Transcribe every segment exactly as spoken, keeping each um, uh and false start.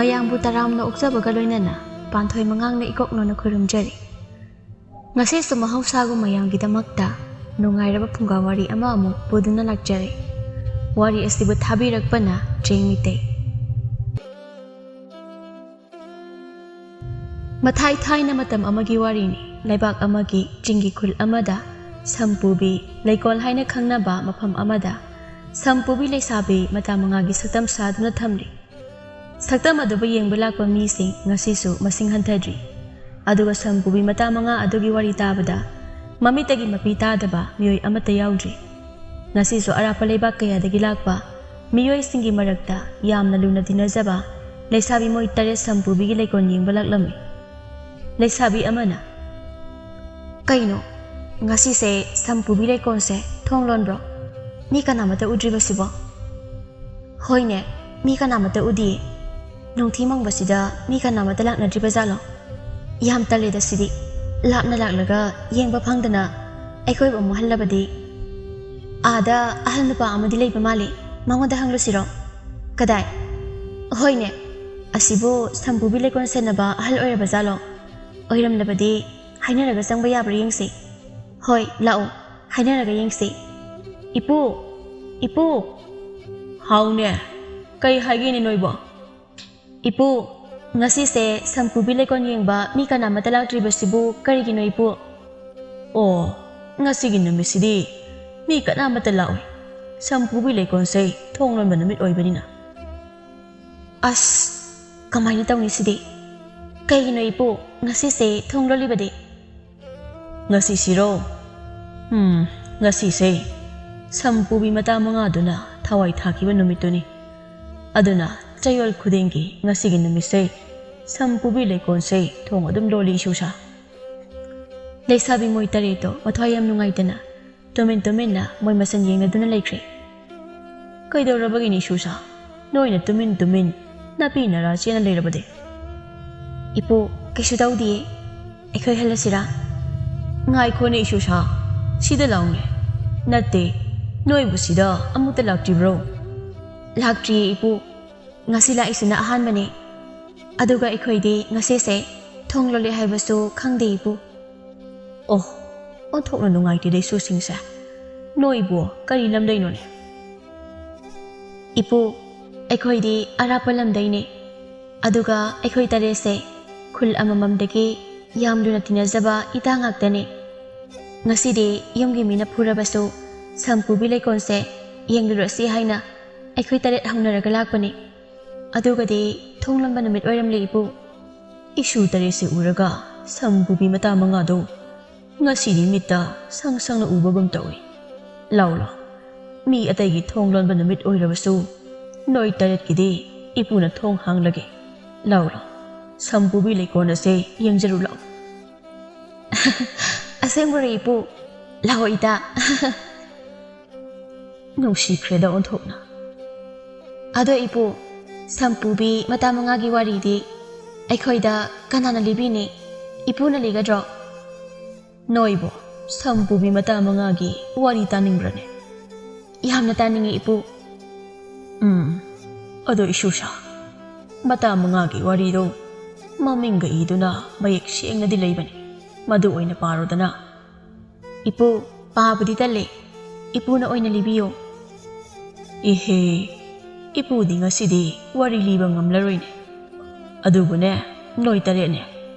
ꯃꯌꯥꯝꯕꯨ ꯇꯔꯥꯝꯅ ꯑꯣꯛꯆꯕꯒ ꯂꯣꯏꯅꯅ ꯄꯥꯟꯊꯣꯏ ꯃꯉꯥꯡꯅ ꯏꯀꯣꯛ ꯅꯣꯟꯅ ꯈꯨꯔꯨꯝꯖꯔꯤ꯫ ꯉꯁꯤꯁꯨ ꯃꯍꯧꯁꯥꯒꯨꯝ ꯃꯌꯥꯝꯒꯤꯗꯃꯛꯇ ꯅꯨꯡꯉꯥꯏꯔꯕ ꯐꯨꯡꯒꯥ ꯋꯥꯔꯤ ꯑꯃ ꯑꯃꯨꯛ ꯄꯨꯗꯨꯅ ꯂꯥꯛꯆꯔꯦ꯫ ꯋꯥꯔꯤ ꯑꯁꯤꯕꯨ ꯊꯥꯕꯤꯔꯛꯄꯅ ꯆꯦꯡ ꯃꯤꯇꯩ꯫ ꯃꯊꯥꯏ ꯊꯥꯏꯅ ꯃꯇꯝ ꯑꯃꯒꯤ ꯋꯥꯔꯤꯅꯤ꯫ ꯂꯩꯕꯥꯛ ꯑꯃꯒꯤ ꯆꯤꯡꯒꯤ ꯈꯨꯜ ꯑꯃꯗ ꯁꯝꯄꯨꯕꯤ ꯂꯩꯀꯣꯜ ꯍꯥꯏꯅ ꯈꯪꯅꯕ ꯃꯐꯝ ꯑꯃꯗ ꯁꯝꯄꯨꯕꯤ ꯂꯩꯁꯥꯕꯤ ꯃꯇꯥ ꯃꯉꯥꯒꯤ ꯁꯛꯇꯝ ꯁꯥꯗꯨꯅ ꯊꯝꯂꯤ꯫ ꯁꯛꯇꯝ ꯑꯗꯨꯕꯨ ꯌꯦꯡꯕ ꯂꯥꯛꯄ ꯃꯤꯁꯤꯡ ꯉꯁꯤꯁꯨ ꯃꯁꯤꯡ ꯍꯟꯊꯗ꯭ꯔꯤ꯫ ꯑꯗꯨꯒ ꯁꯝꯄꯨꯕꯤ ꯃꯇꯥ ꯃꯉꯥ ꯑꯗꯨꯒꯤ ꯋꯥꯔꯤ ꯇꯥꯕꯗ ꯃꯃꯤꯠꯇꯒꯤ ꯃꯄꯤ ꯇꯥꯗꯕ ꯃꯤꯑꯣꯏ ꯑꯃꯠꯇ ꯌꯥꯎꯗ꯭ꯔꯤ꯫ ꯉꯁꯤꯁꯨ ꯑꯔꯥꯞꯄ ꯂꯩꯕꯥꯛ ꯀꯌꯥꯗꯒꯤ ꯂꯥꯛꯄ ꯃꯤꯑꯣꯏꯁꯤꯡꯒꯤ ꯃꯔꯛꯇ ꯌꯥꯝꯅ ꯂꯨꯅ ꯇꯤꯟꯅꯖꯕ ꯂꯩꯁꯥꯕꯤ ꯃꯣꯏ ꯇꯔꯦꯠ ꯁꯝꯄꯨꯕꯤꯒꯤ ꯂꯩꯀꯣꯜ ꯌꯦꯡꯕ ꯂꯥꯛꯂꯝꯃꯤ꯫ ꯂꯩꯁꯥꯕꯤ ꯑꯃꯅ, "ꯀꯩꯅꯣ, ꯉꯁꯤꯁꯦ ꯁꯝꯄꯨꯕꯤ ꯂꯩꯀꯣꯜꯁꯦ ꯊꯣꯡ ꯂꯣꯟꯕ꯭ꯔꯣ? ꯃꯤ ꯀꯅꯥꯃꯠꯇ ꯎꯗ꯭ꯔꯤꯕꯁꯤꯕꯣ?" "ꯍꯣꯏꯅꯦ, ꯃꯤ ꯀꯅꯥꯃꯠꯇ ꯎꯗꯤꯌꯦ꯫ ꯅꯨꯡꯊꯤ ꯃꯪꯕꯁꯤꯗ ꯃꯤ ꯀꯅꯥꯃꯠꯇ ꯂꯥꯛꯅꯗ꯭ꯔꯤꯕ ꯖꯥꯠꯂꯣ? ꯌꯥꯝ ꯇꯜꯂꯦꯗ ꯁꯤꯗꯤ꯫ ꯂꯥꯞꯅ ꯂꯥꯛꯂꯒ ꯌꯦꯡꯕ ꯐꯪꯗꯅ ꯑꯩꯈꯣꯏꯕꯨ ꯑꯃꯨꯛ ꯍꯜꯂꯕꯗꯤ꯫ ꯑꯥꯗ ꯑꯍꯜ ꯅꯨꯄꯥ ꯑꯃꯗꯤ ꯂꯩꯕ ꯃꯥꯜꯂꯤ, ꯃꯉꯣꯟꯗ ꯍꯪꯂꯨꯁꯤꯔꯣ?" "ꯀꯗꯥꯏ? ꯍꯣꯏꯅꯦ, ꯑꯁꯤꯕꯨ ꯁꯝꯄꯨꯕꯤ ꯂꯩꯀꯣꯜ ꯁꯦꯟꯅꯕ ꯑꯍꯜ ꯑꯣꯏꯔꯕ ꯖꯥꯠꯂꯣ? ꯑꯣꯏꯔꯝꯂꯕꯗꯤ ꯍꯥꯏꯅꯔꯒ ꯆꯪꯕ ꯌꯥꯕ꯭ꯔꯥ ꯌꯦꯡꯁꯤ꯫ ꯍꯣꯏ, ꯂꯥꯛꯑꯣ, ꯍꯥꯏꯅꯔꯒ ꯌꯦꯡꯁꯤ꯫ ꯏꯄꯨ! ꯏꯄꯨ!" "ꯍꯥꯎꯅꯦ, ꯀꯩ ꯍꯥꯏꯒꯦꯅꯦ ꯅꯣꯏꯕꯣ?" "ꯏꯄꯨ, ꯉꯁꯤꯁꯦ ꯁꯝꯄꯨꯕꯤ ꯂꯩꯀꯣꯜ ꯌꯦꯡꯕ ꯃꯤ ꯀꯅꯥꯃꯠꯇ ꯂꯥꯛꯇ꯭ꯔꯤꯕꯁꯤꯕꯨ ꯀꯔꯤꯒꯤꯅꯣ ꯏꯄꯨ?" "ꯑꯣ, ꯉꯁꯤꯒꯤ ꯅꯨꯃꯤꯠꯁꯤꯗꯤ ꯃꯤ ꯀꯅꯥꯃꯠꯇ ꯂꯥꯛꯑꯣꯏ꯫ ꯁꯝꯄꯨꯕꯤ ꯂꯩꯀꯣꯜꯁꯦ ꯊꯣꯡ ꯂꯣꯟꯕ ꯅꯨꯃꯤꯠ ꯑꯣꯏꯕꯅꯤꯅ꯫" "ꯑꯁ, ꯀꯃꯥꯏꯅ ꯇꯧꯅꯤ ꯁꯤꯗꯤ? ꯀꯩꯒꯤꯅꯣ ꯏꯄꯨ, ꯉꯁꯤꯁꯦ ꯊꯣꯡ ꯂꯣꯜꯂꯤꯕꯗꯤ?" "ꯉꯁꯤꯁꯤꯔꯣ? ꯎꯝ, ꯉꯁꯤꯁꯦ ꯁꯝꯄꯨꯕꯤ ꯃꯇꯥ ꯃꯉꯥꯗꯨꯅ ꯊꯋꯥꯏ ꯊꯥꯈꯤꯕ ꯅꯨꯃꯤꯠꯇꯨꯅꯤ꯫ ꯑꯗꯨꯅ ꯆꯌꯣꯜ ꯈꯨꯗꯤꯡꯒꯤ ꯉꯁꯤꯒꯤ ꯅꯨꯃꯤꯠꯁꯦ ꯁꯝꯄꯨꯕꯤ ꯂꯩꯀꯣꯜꯁꯦ ꯊꯣꯡ ꯑꯗꯨꯝ ꯂꯣꯜꯂꯤ ꯏꯁꯨꯁꯥ꯫" ꯂꯩꯁꯥꯕꯤ ꯃꯣꯏ ꯇꯔꯦꯠꯇꯣ ꯃꯊ꯭ꯋꯥꯏ ꯌꯥꯝ ꯅꯨꯡꯉꯥꯏꯇꯅ ꯇꯨꯃꯤꯟ ꯇꯨꯃꯤꯟꯅ ꯃꯣꯏ ꯃꯁꯦꯟ ꯌꯦꯡꯅꯗꯨꯅ ꯂꯩꯈ꯭ꯔꯦ꯫ "ꯀꯩꯗꯧꯔꯕꯒꯤꯅꯤ ꯏꯁꯨꯁꯥ? ꯅꯣꯏꯅ ꯇꯨꯃꯤꯟ ꯇꯨꯃꯤꯟ ꯅꯥꯄꯤ ꯅꯔꯥ ꯆꯦꯅ ꯂꯩꯔꯕꯗꯤ?" "ꯏꯄꯨ, ꯀꯩꯁꯨ ꯇꯧꯗꯤꯌꯦ꯫ ꯑꯩꯈꯣꯏ ꯍꯜꯂꯁꯤꯔꯥ?" "ꯉꯥꯏꯈꯣꯅꯦ ꯏꯁꯨꯁꯥ, ꯁꯤꯗ ꯂꯥꯎꯅꯦ꯫ ꯅꯠꯇꯦ, ꯅꯣꯏꯕꯨ ꯁꯤꯗ ꯑꯃꯨꯛꯇ ꯂꯥꯛꯇ꯭ꯔꯤꯕ꯭ꯔꯣ?" "ꯂꯥꯛꯇ꯭ꯔꯤꯌꯦ ꯏꯄꯨ꯫ ꯉꯁꯤ ꯂꯥꯛꯏꯁꯤꯅ ꯑꯍꯥꯟꯕꯅꯦ꯫ ꯑꯗꯨꯒ ꯑꯩꯈꯣꯏꯗꯤ ꯉꯁꯤꯁꯦ ꯊꯣꯡ ꯂꯣꯜꯂꯦ ꯍꯥꯏꯕꯁꯨ ꯈꯪꯗꯦ, ꯏꯄꯨ꯫ ꯑꯣ, ꯑꯣꯟꯊꯣꯛꯅ ꯅꯨꯡꯉꯥꯏꯇꯦꯗ ꯏꯁꯨꯁꯤꯡꯁꯦ꯫ ꯅꯣꯏꯕꯨ ꯀꯔꯤ ꯂꯝꯗꯩꯅꯣꯅꯦ? ꯏꯄꯨ, ꯑꯩꯈꯣꯏꯗꯤ ꯑꯔꯥꯞꯄ ꯂꯝꯗꯩꯅꯦ꯫ ꯑꯗꯨꯒ ꯑꯩꯈꯣꯏ ꯇꯔꯦꯠꯁꯦ ꯈꯨꯜ ꯑꯃꯃꯝꯗꯒꯤ ꯌꯥꯝ ꯂꯨꯅ ꯇꯤꯟꯅꯖꯕ ꯏꯇꯥ ꯉꯥꯛꯇꯅꯦ꯫ ꯉꯁꯤꯗꯤ ꯌꯨꯝꯒꯤ ꯃꯤꯅ ꯐꯨꯔꯕꯁꯨ ꯁꯝꯄꯨꯕꯤ ꯂꯩꯀꯣꯜꯁꯦ ꯌꯦꯡꯂꯨꯔꯁꯤ ꯍꯥꯏꯅ ꯑꯩꯈꯣꯏ ꯇꯔꯦꯠ ꯍꯧꯅꯔꯒ ꯂꯥꯛꯄꯅꯦ꯫ ꯑꯗꯨꯒꯗꯤ ꯊꯣꯡ ꯂꯣꯟꯕ ꯅꯨꯃꯤꯠ ꯑꯣꯏꯔꯝꯂꯦ, ꯏꯄꯨ꯫ ꯏꯁꯨ ꯇꯔꯦꯠꯁꯦ ꯎꯔꯒ ꯁꯝꯄꯨꯕꯤ ꯃꯇꯥ ꯃꯉꯥꯗꯣ ꯉꯁꯤꯗꯤ ꯃꯤꯠꯇ ꯁꯪ ꯁꯪꯅ ꯎꯕꯒꯨꯝ ꯇꯧꯏ꯫ ꯂꯥꯎ ꯂꯥꯎ, ꯃꯤ ꯑꯇꯩꯒꯤ ꯊꯣꯡ ꯂꯣꯟꯕ ꯅꯨꯃꯤꯠ ꯑꯣꯏꯔꯕꯁꯨ ꯅꯣꯏ ꯇꯔꯦꯠꯀꯤꯗꯤ ꯏꯄꯨꯅ ꯊꯣꯡ ꯍꯥꯡꯂꯒꯦ꯫ ꯂꯥꯎ ꯂꯥꯎ, ꯁꯝꯄꯨꯕꯤ ꯂꯩꯀꯣꯜ ꯑꯁꯦ ꯌꯦꯡꯖꯔꯨ ꯂꯥꯎ꯫ ꯑꯁꯦꯡꯕꯔꯣ, ꯏꯄꯨ? ꯂꯥꯛꯑꯣ, ꯏꯇꯥ꯫ ꯅꯨꯡꯁꯤꯈ꯭ꯔꯦꯗ ꯑꯣꯟꯊꯣꯛꯅ꯫ ꯑꯗꯣ ꯏꯄꯨ, ꯁꯝꯄꯨꯕꯤ ꯃꯇꯥ ꯃꯉꯥꯒꯤ ꯋꯥꯔꯤꯗꯤ ꯑꯩꯈꯣꯏꯗ ꯀꯅꯥꯅ ꯂꯤꯕꯤꯅꯤ? ꯏꯄꯨꯅ ꯂꯤꯒꯗ꯭ꯔꯣ? ꯅꯣꯏꯕꯨ ꯁꯝꯄꯨꯕꯤ ꯃꯇꯥ ꯃꯉꯥꯒꯤ ꯋꯥꯔꯤ ꯇꯥꯅꯤꯡꯕ꯭ꯔꯅꯦ? ꯌꯥꯝꯅ ꯇꯥꯅꯤꯡꯉꯤ, ꯏꯄꯨ꯫ ꯎꯝ, ꯑꯗꯣ ꯏꯁꯨꯁꯥ, ꯃꯇꯥ ꯃꯉꯥꯒꯤ ꯋꯥꯔꯤꯗꯣ ꯃꯃꯤꯡꯒ ꯏꯗꯨꯅ ꯃꯌꯦꯛ ꯁꯦꯡꯅꯗꯤ ꯂꯩꯕꯅꯤ, ꯃꯗꯨ ꯑꯣꯏꯅ ꯄꯥꯔꯣꯗꯅ꯫ ꯏꯄꯨ, ꯄꯥꯕꯗꯤ ꯇꯜꯂꯦ, ꯏꯄꯨꯅ ꯑꯣꯏꯅ ꯂꯤꯕꯤꯌꯣ꯫ ꯏꯍꯦ, ꯏꯄꯨꯗꯤ ꯉꯁꯤꯗꯤ ꯋꯥꯔꯤ ꯂꯤꯕ ꯉꯝꯂꯔꯣꯏꯅꯦ꯫ ꯑꯗꯨꯕꯨꯅꯦ, ꯅꯣꯏ ꯇꯔꯦꯠꯅꯦ,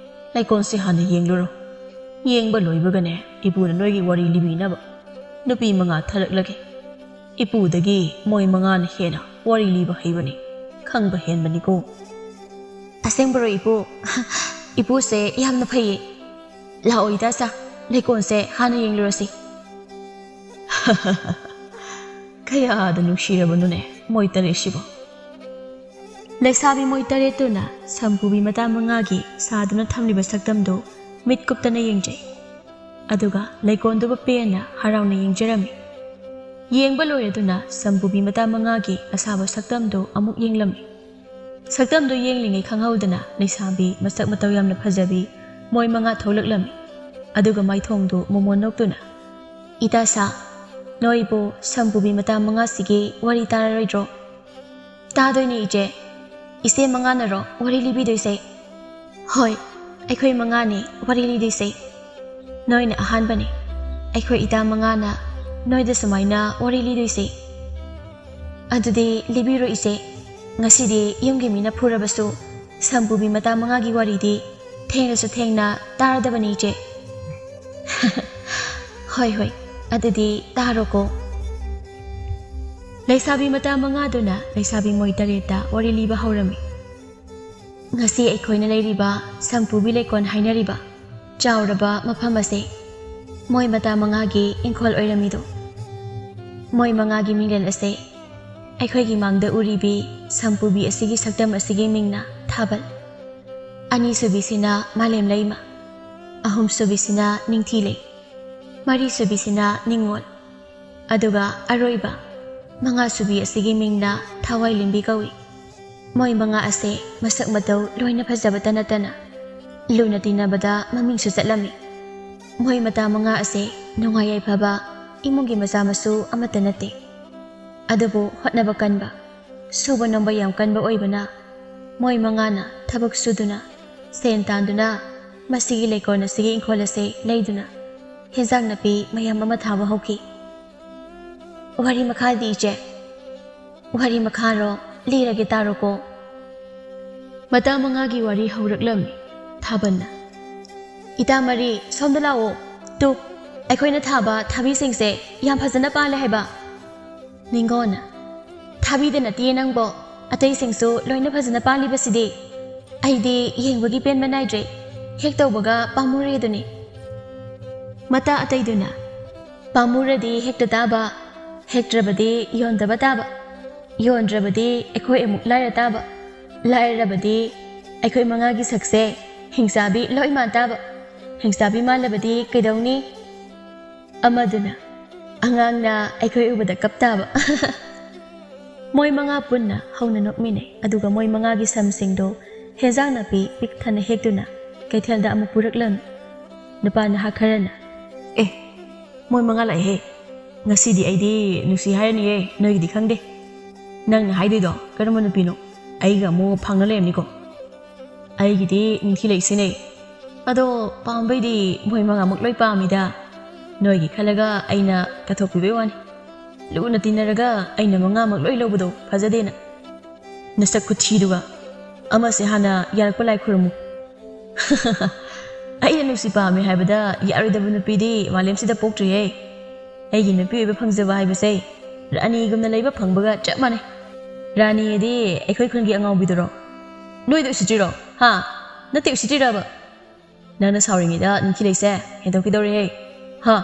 ꯂꯩꯀꯣꯜꯁꯦ ꯍꯥꯟꯅ ꯌꯦꯡꯂꯨꯔꯣ꯫ ꯌꯦꯡꯕ ꯂꯣꯏꯕꯒꯅꯦ, ꯏꯄꯨꯅ ꯅꯣꯏꯒꯤ ꯋꯥꯔꯤ ꯂꯤꯕꯤꯅꯕ ꯅꯨꯄꯤ ꯃꯉꯥ ꯊꯥꯔꯛꯂꯒꯦ꯫ ꯏꯄꯨꯗꯒꯤ ꯃꯣꯏ ꯃꯉꯥꯅ ꯍꯦꯟꯅ ꯋꯥꯔꯤ ꯂꯤꯕ ꯍꯩꯕꯅꯤ, ꯈꯪꯕ ꯍꯦꯟꯕꯅꯤꯀꯣ꯫ ꯑꯁꯦꯡꯕꯔꯣ, ꯏꯄꯨ? ꯏꯄꯨꯁꯦ ꯌꯥꯝꯅ ꯐꯩꯌꯦ꯫ ꯂꯥꯛꯑꯣ, ꯏꯇꯥ ꯁꯥ, ꯂꯩꯀꯣꯜꯁꯦ ꯍꯥꯟꯅ ꯌꯦꯡꯂꯨꯔꯁꯤ꯫ ꯀꯌꯥꯗ ꯅꯨꯡꯁꯤꯔꯕꯅꯣꯅꯦ ꯃꯣꯏ ꯇꯔꯦꯠꯁꯤꯕꯨ꯫ ꯂꯩꯁꯥꯕꯤ ꯃꯣꯏ ꯇꯔꯦꯠꯇꯨꯅ ꯁꯝꯄꯨꯕꯤ ꯃꯇꯥ ꯃꯉꯥꯒꯤ ꯁꯥꯗꯨꯅ ꯊꯝꯂꯤꯕ ꯁꯛꯇꯝꯗꯨ ꯃꯤꯠ ꯀꯨꯞꯇꯅ ꯌꯦꯡꯖꯩ꯫ ꯑꯗꯨꯒ ꯂꯩꯀꯣꯜꯗꯨꯕꯨ ꯄꯦꯟꯅ ꯍꯔꯥꯎꯅ ꯌꯦꯡꯖꯔꯝꯃꯤ꯫ ꯌꯦꯡꯕ ꯂꯣꯏꯔꯗꯨꯅ ꯁꯝꯄꯨꯕꯤ ꯃꯇꯥ ꯃꯉꯥꯒꯤ ꯑꯁꯥꯕ ꯁꯛꯇꯝꯗꯨ ꯑꯃꯨꯛ ꯌꯦꯡꯂꯝꯃꯤ꯫ ꯁꯛꯇꯝꯗꯨ ꯌꯦꯡꯂꯤꯉꯩ ꯈꯪꯍꯧꯗꯅ ꯂꯩꯁꯥꯕꯤ ꯃꯁꯛ ꯃꯇꯧ ꯌꯥꯝꯅ ꯐꯖꯕꯤ ꯃꯣꯏ ꯃꯉꯥ ꯊꯣꯛꯂꯛꯂꯝꯃꯤ꯫ ꯑꯗꯨꯒ ꯃꯥꯏꯊꯣꯡꯗꯨ ꯃꯣꯃꯣꯟ ꯅꯣꯛꯇꯨꯅ, "ꯏꯇꯥ ꯁꯥ, ꯅꯣꯏꯕꯨ ꯁꯝꯄꯨꯕꯤ ꯃꯇꯥ ꯃꯉꯥꯁꯤꯒꯤ ꯋꯥꯔꯤ ꯇꯥꯔꯔꯣꯏꯗ꯭ꯔꯣ?" "ꯇꯥꯗꯣꯏꯅꯦ, ꯏꯆꯦ꯫ ꯏꯆꯦ ꯃꯉꯥꯅꯔꯣ ꯋꯥꯔꯤ ꯂꯤꯕꯤꯗꯣꯏꯁꯦ? ꯍꯣꯏ, ꯑꯩꯈꯣꯏ ꯃꯉꯥꯅꯦ ꯋꯥꯔꯤ ꯂꯤꯗꯣꯏꯁꯦ꯫ ꯅꯣꯏꯅ ꯑꯍꯥꯟꯕꯅꯦ꯫ ꯑꯩꯈꯣꯏ ꯏꯇꯥ ꯃꯉꯥꯅ ꯅꯣꯏꯗ ꯁꯨꯃꯥꯏꯅ ꯋꯥꯔꯤ ꯂꯤꯗꯣꯏꯁꯦ꯫ ꯑꯗꯨꯗꯤ ꯂꯤꯕꯤꯔꯣ ꯏꯆꯦ꯫ ꯉꯁꯤꯗꯤ ꯌꯨꯝꯒꯤ ꯃꯤꯅ ꯐꯨꯔꯕꯁꯨ ꯁꯝꯄꯨꯕꯤ ꯃꯇꯥ ꯃꯉꯥꯒꯤ ꯋꯥꯔꯤꯗꯤ ꯊꯦꯡꯂꯁꯨ ꯊꯦꯡꯅ ꯇꯥꯔꯗꯕꯅꯤ ꯏꯆꯦ꯫ ꯍꯣꯏ ꯍꯣꯏ, ꯑꯗꯨꯗꯤ ꯇꯥꯔꯣꯀꯣ꯫ ꯂꯩꯁꯥꯕꯤ ꯃꯇꯥ ꯃꯉꯥꯗꯨꯅ ꯂꯩꯁꯥꯕꯤ ꯃꯣꯏ ꯇꯔꯦꯠꯇ ꯋꯥꯔꯤ ꯂꯤꯕ ꯍꯧꯔꯝꯃꯤ꯫ ꯉꯁꯤ ꯑꯩꯈꯣꯏꯅ ꯂꯩꯔꯤꯕ ꯁꯝꯄꯨꯕꯤ ꯂꯩꯀꯣꯜ ꯍꯥꯏꯅꯔꯤꯕ ꯆꯥꯎꯔꯕ ꯃꯐꯝ ꯑꯁꯦ ꯃꯣꯏ ꯃꯇꯥ ꯃꯉꯥꯒꯤ ꯏꯪꯈꯣꯜ ꯑꯣꯏꯔꯝꯃꯤꯗꯣ꯫ ꯃꯣꯏ ꯃꯉꯥꯒꯤ ꯃꯤꯡꯂꯦꯟ ꯑꯁꯦ ꯑꯩꯈꯣꯏꯒꯤ ꯃꯥꯡꯗ ꯎꯔꯤꯕꯤ ꯁꯝꯄꯨꯕꯤ ꯑꯁꯤꯒꯤ ꯁꯛꯇꯝ ꯑꯁꯤꯒꯤ ꯃꯤꯡꯅ ꯊꯥꯕꯜ, ꯑꯅꯤꯁꯨꯕꯤꯁꯤꯅ ꯃꯥꯂꯦꯝ ꯂꯩꯃ, ꯑꯍꯨꯝꯁꯨꯕꯤꯁꯤꯅ ꯅꯤꯡꯊꯤꯂꯩ, ꯃꯔꯤꯁꯨꯕꯤꯁꯤꯅ ꯅꯤꯡꯉꯣꯜ, ꯑꯗꯨꯒ ꯑꯔꯣꯏꯕ ꯃꯉꯥꯁꯨꯕꯤ ꯑꯁꯤꯒꯤ ꯃꯤꯡꯅ ꯊꯋꯥꯏ ꯂꯤꯟꯕꯤ ꯀꯧꯏ꯫ ꯃꯣꯏ ꯃꯉꯥ ꯑꯁꯦ ꯃꯁꯛ ꯃꯇꯧ ꯂꯣꯏꯅ ꯐꯖꯕꯇ ꯅꯠꯇꯅ ꯂꯨꯅ ꯇꯤꯟꯅꯕꯗ ꯃꯃꯤꯡꯁꯨ ꯆꯠꯂꯝꯃꯤ꯫ ꯃꯣꯏ ꯃꯇꯥ ꯃꯉꯥ ꯑꯁꯦ ꯅꯨꯡꯉꯥꯏ ꯌꯥꯏꯐꯕ ꯏꯃꯨꯡꯒꯤ ꯃꯆꯥ ꯃꯁꯨ ꯑꯃꯠꯇ ꯅꯠꯇꯦ꯫ ꯑꯗꯨꯕꯨ ꯍꯣꯠꯅꯕ ꯀꯟꯕ, ꯁꯨꯕ ꯅꯣꯝꯕ ꯌꯥꯝ ꯀꯟꯕ ꯑꯣꯏꯕꯅ ꯃꯣꯏ ꯃꯉꯥꯅ ꯊꯕꯛ ꯁꯨꯗꯨꯅ ꯁꯦꯟ ꯇꯥꯟꯗꯨꯅ ꯃꯁꯤꯒꯤ ꯂꯩꯀꯣꯜ ꯑꯁꯤꯒꯤ ꯏꯪꯈꯣꯜ ꯑꯁꯦ ꯂꯩꯗꯨꯅ ꯍꯦꯟꯖꯥꯡ ꯅꯥꯄꯤ ꯃꯌꯥꯝ ꯑꯃ ꯊꯥꯕ ꯍꯧꯈꯤ꯫ ꯋꯥꯔꯤ ꯃꯈꯥꯗꯤ ꯏꯆꯦ? ꯋꯥꯔꯤ ꯃꯈꯥꯔꯣ? ꯂꯤꯔꯒꯦ ꯇꯥꯔꯣꯀꯣ꯫ ꯃꯇꯥ ꯃꯉꯥꯒꯤ ꯋꯥꯔꯤ ꯍꯧꯔꯛꯂꯝꯃꯤ ꯊꯥꯕꯜꯅ꯫ "ꯏꯇꯥ ꯃꯔꯤ, ꯁꯣꯝꯗ ꯂꯥꯛꯑꯣ꯫ ꯇꯨ, ꯑꯩꯈꯣꯏꯅ ꯊꯥꯕ ꯊꯥꯕꯤꯁꯤꯡꯁꯦ ꯌꯥꯝ ꯐꯖꯅ ꯄꯥꯜꯂꯦ ꯍꯥꯏꯕ꯫" ꯅꯤꯡꯒꯣꯅ, "ꯊꯥꯕꯤꯗ ꯅꯠꯇꯦ ꯅꯪꯕꯣ, ꯑꯇꯩꯁꯤꯡꯁꯨ ꯂꯣꯏꯅ ꯐꯖꯅ ꯄꯥꯜꯂꯤꯕꯁꯤꯗꯤ꯫ ꯑꯩꯗꯤ ꯌꯦꯡꯕꯒꯤ ꯄꯦꯟꯕ ꯅꯥꯏꯗ꯭ꯔꯦ, ꯍꯦꯛ ꯇꯧꯕꯒ ꯄꯥꯝꯃꯨꯔꯦ ꯑꯗꯨꯅꯤ꯫" ꯃꯇꯥ ꯑꯇꯩꯗꯨꯅ, "ꯄꯥꯝꯃꯨꯔꯗꯤ ꯍꯦꯛꯇ ꯇꯥꯕ, ꯍꯦꯛꯇ꯭ꯔꯕꯗꯤ ꯌꯣꯟꯗꯕ ꯇꯥꯕ, ꯌꯣꯟꯗ꯭ꯔꯕꯗꯤ ꯑꯩꯈꯣꯏ ꯑꯃꯨꯛ ꯂꯥꯏꯔ ꯇꯥꯕ, ꯂꯥꯏꯔꯔꯕꯗꯤ ꯑꯩꯈꯣꯏ ꯃꯉꯥꯒꯤ ꯁꯛꯁꯦ ꯍꯤꯡꯆꯥꯕꯤ ꯂꯣꯏ ꯃꯥꯟ ꯇꯥꯕ, ꯍꯤꯡꯆꯥꯕꯤ ꯃꯥꯜꯂꯕꯗꯤ ꯀꯩꯗꯧꯅꯤ?" ꯑꯃꯗꯨꯅ, "ꯑꯉꯥꯡꯅ ꯑꯩꯈꯣꯏ ꯎꯕꯗ ꯀꯞ ꯇꯥꯕ꯫" ꯃꯣꯏ ꯃꯉꯥ ꯄꯨꯟꯅ ꯍꯧꯅ ꯅꯣꯛꯃꯤꯟꯅꯩ, ꯑꯗꯨꯒ ꯃꯣꯏ ꯃꯉꯥꯒꯤ ꯁꯝꯁꯤꯡꯗꯣ ꯍꯦꯟꯖꯥꯡ ꯅꯥꯄꯤ ꯄꯤꯛ ꯊꯟꯅ ꯍꯦꯛꯇꯨꯅ ꯀꯩꯊꯦꯜꯗ ꯑꯃꯨꯛ ꯄꯨꯔꯛꯂꯝꯃꯤ꯫ ꯅꯨꯄꯥ ꯅꯍꯥ ꯈꯔꯅ, "ꯑꯦ, ꯃꯣꯏ ꯃꯉꯥ ꯂꯥꯛꯑꯦꯍꯦ꯫ ꯉꯁꯤꯗꯤ ꯑꯩꯗꯤ ꯅꯨꯡꯁꯤ ꯍꯥꯏꯔꯅꯤꯌꯦ, ꯅꯣꯏꯒꯤꯗꯤ ꯈꯪꯗꯦ꯫ ꯅꯪꯅ ꯍꯥꯏꯗꯣꯏꯗꯣ ꯀꯔꯝꯕ ꯅꯨꯄꯤꯅꯣ?" ꯑꯩꯒ ꯑꯃꯨꯛ ꯐꯪꯅ ꯂꯩꯔꯝꯅꯤꯀꯣ꯫ ꯑꯩꯒꯤꯗꯤ ꯅꯤꯡꯊꯤ ꯂꯩꯁꯤꯅꯦ꯫ ꯑꯗꯣ ꯄꯥꯝꯕꯩꯗꯤ ꯃꯣꯏ ꯃꯉꯥꯃꯛ ꯂꯣꯏ ꯄꯥꯝꯃꯤꯗ꯫ ꯅꯣꯏꯒꯤ ꯈꯜꯂꯒ ꯑꯩꯅ ꯀꯠꯊꯣꯛꯄꯤꯕꯩ ꯋꯥꯅꯤ꯫ ꯂꯨꯅ ꯇꯤꯟꯅꯔꯒ ꯑꯩꯅ ꯃꯉꯥꯃꯛ ꯂꯣꯏ ꯂꯧꯕꯗꯣ ꯐꯖꯗꯦꯅ꯫ ꯅꯁꯛ ꯈꯨꯊꯤꯗꯨꯒ꯫ ꯑꯃꯁꯦ ꯍꯥꯟꯅ ꯌꯥꯔꯛꯄ ꯂꯥꯏ ꯈꯨꯔꯨꯝꯃꯨ꯫ ꯑꯩꯅ ꯅꯨꯡꯁꯤ ꯄꯥꯝꯃꯤ ꯍꯥꯏꯕꯗ ꯌꯥꯔꯣꯏꯗꯕ ꯅꯨꯄꯤꯗꯤ ꯃꯥꯂꯦꯝꯁꯤꯗ ꯄꯣꯛꯇ꯭ꯔꯤꯌꯦ꯫ ꯑꯩꯒꯤ ꯅꯨꯄꯤ ꯑꯣꯏꯕ ꯐꯪꯖꯕ ꯍꯥꯏꯕꯁꯦ ꯔꯥꯅꯤꯒꯨꯝꯅ ꯂꯩꯕ ꯐꯪꯕꯒ ꯆꯞ ꯃꯥꯟꯅꯩ꯫ ꯔꯥꯅꯤ ꯑꯗꯤ ꯑꯩꯈꯣꯏ ꯈꯨꯟꯒꯤ ꯑꯉꯥꯎꯕꯤꯗꯨꯔꯣ? ꯅꯣꯏꯗ ꯎꯁꯤꯠꯇ꯭ꯔꯤꯔꯣ? ꯍꯥ? ꯅꯠꯇꯦ, ꯎꯁꯤꯠꯇ꯭ꯔꯤꯔꯕ? ꯅꯪꯅ ꯁꯥꯎꯔꯤꯉꯩꯗ ꯅꯤꯡꯊꯤꯂꯩꯁꯦ ꯍꯦꯟꯗꯣꯛꯈꯤꯗꯧꯔꯦꯍꯦ꯫ ꯍꯥ?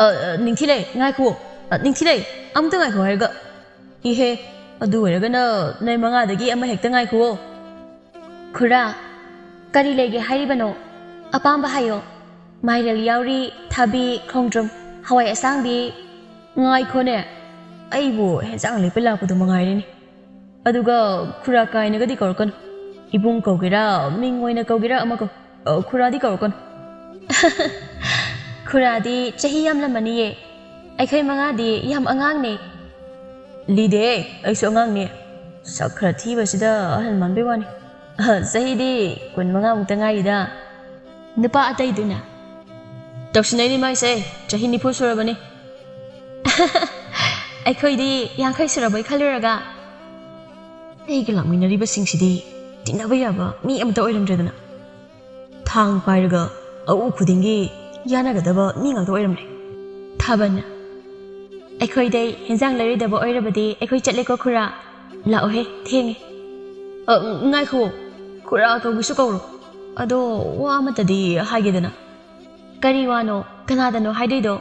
ꯑ, ꯑ, ꯅꯤꯡꯊꯤꯂꯩ, ꯉꯥꯏꯈꯨꯑꯣ꯫ ꯑ, ꯅꯤꯡꯊꯤꯂꯩ, ꯑꯃꯨꯛꯇ ꯉꯥꯏꯈꯣ ꯍꯥꯏꯔꯒ꯫ ꯏꯍꯦ, ꯑꯗꯨ ꯑꯣꯏꯔꯒꯅ ꯅꯣꯏ ꯃꯉꯥꯗꯒꯤ ꯑꯃ ꯍꯦꯛꯇ ꯉꯥꯏꯈꯨꯑꯣ꯫ ꯈꯨꯔꯥ, ꯀꯔꯤ ꯂꯩꯒꯦ ꯍꯥꯏꯔꯤꯕꯅꯣ? ꯑꯄꯥꯝꯕ ꯍꯥꯏꯌꯣ꯫ ꯃꯥꯏꯔꯦꯜ ꯌꯥꯎꯔꯤ, ꯊꯕꯤ, ꯈꯣꯡꯗ꯭ꯔꯨꯝ, ꯍꯋꯥꯏ ꯑꯁꯥꯡꯕꯤ꯫ ꯉꯥꯏꯈꯣꯅꯦ, ꯑꯩꯕꯨ ꯍꯦꯟꯖꯥꯡ ꯂꯩꯕ ꯂꯥꯛꯄꯗꯨ ꯃꯉꯥꯏꯔꯦꯅꯦ꯫ ꯑꯗꯨꯒ ꯈꯨꯔꯥ ꯀꯥꯏꯅꯒꯗꯤ ꯀꯧꯔꯛꯀꯅꯨ꯫ ꯏꯕꯨꯡ ꯀꯧꯒꯦꯔꯥ, ꯃꯤꯡ ꯑꯣꯏꯅ ꯀꯧꯒꯦꯔꯥ ꯑꯃ ꯀꯧ, ꯑ, ꯈꯨꯔꯥꯗꯤ ꯀꯧꯔꯛꯀꯅꯨ꯫ ꯈꯨꯔꯥꯗꯤ ꯆꯍꯤ ꯌꯥꯝꯂꯝꯃꯅꯤꯌꯦ꯫ ꯑꯩꯈꯣꯏ ꯃꯉꯥꯗꯤ ꯌꯥꯝ ꯑꯉꯥꯡꯅꯦ꯫ ꯂꯤꯗꯦ, ꯑꯩꯁꯨ ꯑꯉꯥꯡꯅꯦ꯫ ꯁꯛ ꯈꯔ ꯊꯤꯕꯁꯤꯗ ꯑꯍꯜ ꯃꯥꯟꯕꯩ ꯋꯥꯅꯤ꯫ ꯑ, ꯆꯍꯤꯗꯤ ꯀꯨꯟꯃꯉꯥ ꯃꯨꯛꯇ ꯉꯥꯏꯔꯤꯗ꯫ ꯅꯨꯄꯥ ꯑꯇꯩꯗꯨꯅ? ꯇꯧꯁꯤꯟꯅꯩꯅꯤ ꯃꯥꯏꯁꯦ, ꯆꯍꯤ ꯅꯤꯐꯨ ꯁꯨꯔꯕꯅꯤ꯫ ꯑꯩꯈꯣꯏꯗꯤ ꯌꯥꯡꯈꯩ ꯁꯨꯔꯕꯣꯏ ꯈꯜꯂꯨꯔꯒ꯫ ꯑꯩꯒ ꯂꯥꯛꯃꯤꯟꯅꯔꯤꯕꯁꯤꯡꯁꯤꯗꯤ ꯇꯤꯟꯅꯕ ꯌꯥꯕ ꯃꯤ ꯑꯃꯇ ꯑꯣꯏꯔꯝꯗ꯭ꯔꯦꯗꯅ꯫ ꯊꯥꯡ ꯄꯥꯏꯔꯒ ꯑꯎ ꯈꯨꯗꯤꯡꯒꯤ ꯌꯥꯅꯒꯗꯕ ꯃꯤ ꯉꯥꯛꯇ ꯑꯣꯏꯔꯝꯂꯦ꯫ ꯊꯥꯕꯜ, ꯑꯩꯈꯣꯏꯗꯩ ꯍꯦꯟꯖꯥꯡ ꯂꯩꯔꯣꯏꯗꯕ ꯑꯣꯏꯔꯕꯗꯤ ꯑꯩꯈꯣꯏ ꯆꯠꯂꯦꯀꯣ ꯈꯨꯔꯥ꯫ ꯂꯥꯛꯑꯣꯍꯦ, ꯊꯦꯡꯉꯦ꯫ ꯑ, ꯉꯥꯏꯈꯣ, ꯈꯨꯔꯥ ꯀꯧꯒꯦꯁꯨ ꯀꯧꯔꯣ꯫ ꯑꯗꯣ ꯋꯥ ꯑꯃꯇꯗꯤ ꯍꯥꯏꯒꯦꯗꯅ꯫ ꯀꯔꯤ ꯋꯥꯅꯣ? ꯀꯅꯥꯗꯅꯣ ꯍꯥꯏꯗꯣꯏꯗꯣ?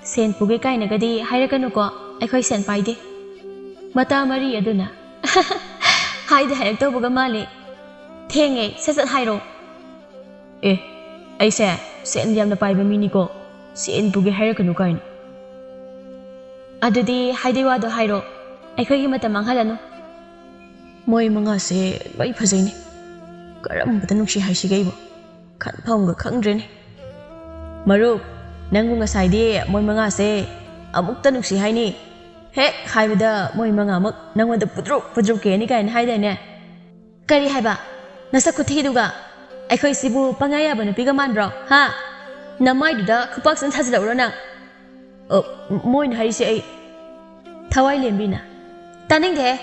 ꯁꯦꯟ ꯄꯨꯒꯦ ꯀꯥꯏꯅꯒꯗꯤ ꯍꯥꯏꯔꯛꯀꯅꯨꯀꯣ, ꯑꯩꯈꯣꯏ ꯁꯦꯟ ꯄꯥꯏꯗꯦ꯫ ꯃꯇꯥ ꯃꯔꯤ ꯑꯗꯨꯅ꯫ ꯍꯥꯏꯗꯤ ꯍꯥꯏꯔꯛꯇꯧꯕꯒ ꯃꯥꯜꯂꯤ꯫ ꯊꯦꯡꯉꯦ, ꯁꯠ ꯁꯠ ꯍꯥꯏꯔꯣ꯫ ꯑꯦ, ꯑꯩꯁꯦ ꯁꯦꯟ ꯌꯥꯝꯅ ꯄꯥꯏꯕ ꯃꯤꯅꯤꯀꯣ, ꯁꯦꯟ ꯄꯨꯒꯦ ꯍꯥꯏꯔꯛꯀꯅꯨ ꯀꯥꯏꯅ꯫ ꯑꯗꯨꯗꯤ ꯍꯥꯏꯗꯣꯏ ꯋꯥꯗꯣ ꯍꯥꯏꯔꯣ, ꯑꯩꯈꯣꯏꯒꯤ ꯃꯇꯝ ꯃꯥꯡꯍꯜꯂꯅꯨ꯫ ꯃꯣꯏ ꯃꯉꯥꯁꯦ ꯂꯣꯏ ꯐꯖꯩꯅꯦ꯫ ꯀꯔꯝꯕꯗ ꯅꯨꯡꯁꯤ ꯍꯥꯏꯁꯤꯒꯦ ꯑꯩꯕꯣ? ꯈꯟꯐꯝꯒ ꯈꯪꯗ꯭ꯔꯦꯅꯦ꯫ ꯃꯔꯨꯞ, ꯅꯪꯕꯨ ꯉꯁꯥꯏꯗꯤ ꯃꯣꯏ ꯃꯉꯥꯁꯦ ꯑꯃꯨꯛꯇ ꯅꯨꯡꯁꯤ ꯍꯥꯏꯅꯤ꯫ ꯍꯦꯛ ꯍꯥꯏꯕꯗ ꯃꯣꯏ ꯃꯉꯥꯃꯛ ꯅꯪꯉꯣꯟꯗ ꯄꯨꯗ꯭ꯔꯨꯞ ꯄꯨꯗ꯭ꯔꯨꯞ ꯀꯦꯅꯤ ꯀꯥꯏꯅ ꯍꯥꯏꯗꯥꯏꯅꯦ? ꯀꯔꯤ ꯍꯥꯏꯕ? ꯅꯁꯛ ꯈꯨꯊꯤꯗꯨꯒ? ꯑꯩꯈꯣꯏꯁꯤꯕꯨ ꯄꯪꯌꯥ ꯌꯥꯕ ꯅꯨꯄꯤꯒ ꯃꯥꯟꯕ꯭ꯔꯣ, ꯍꯥ? ꯅꯃꯥꯏꯗꯨꯗ ꯈꯨꯄꯥꯛꯁꯤꯅ ꯊꯥꯖꯤꯜꯂꯛꯎꯔꯣ ꯅꯪ? ꯑ, ꯃꯣꯏꯅ ꯍꯥꯏꯔꯤꯁꯦ ꯑꯩ ꯊꯋꯥꯏ ꯂꯦꯝꯕꯤꯅ꯫ ꯇꯥꯅꯤꯡꯗꯦꯍꯦ꯫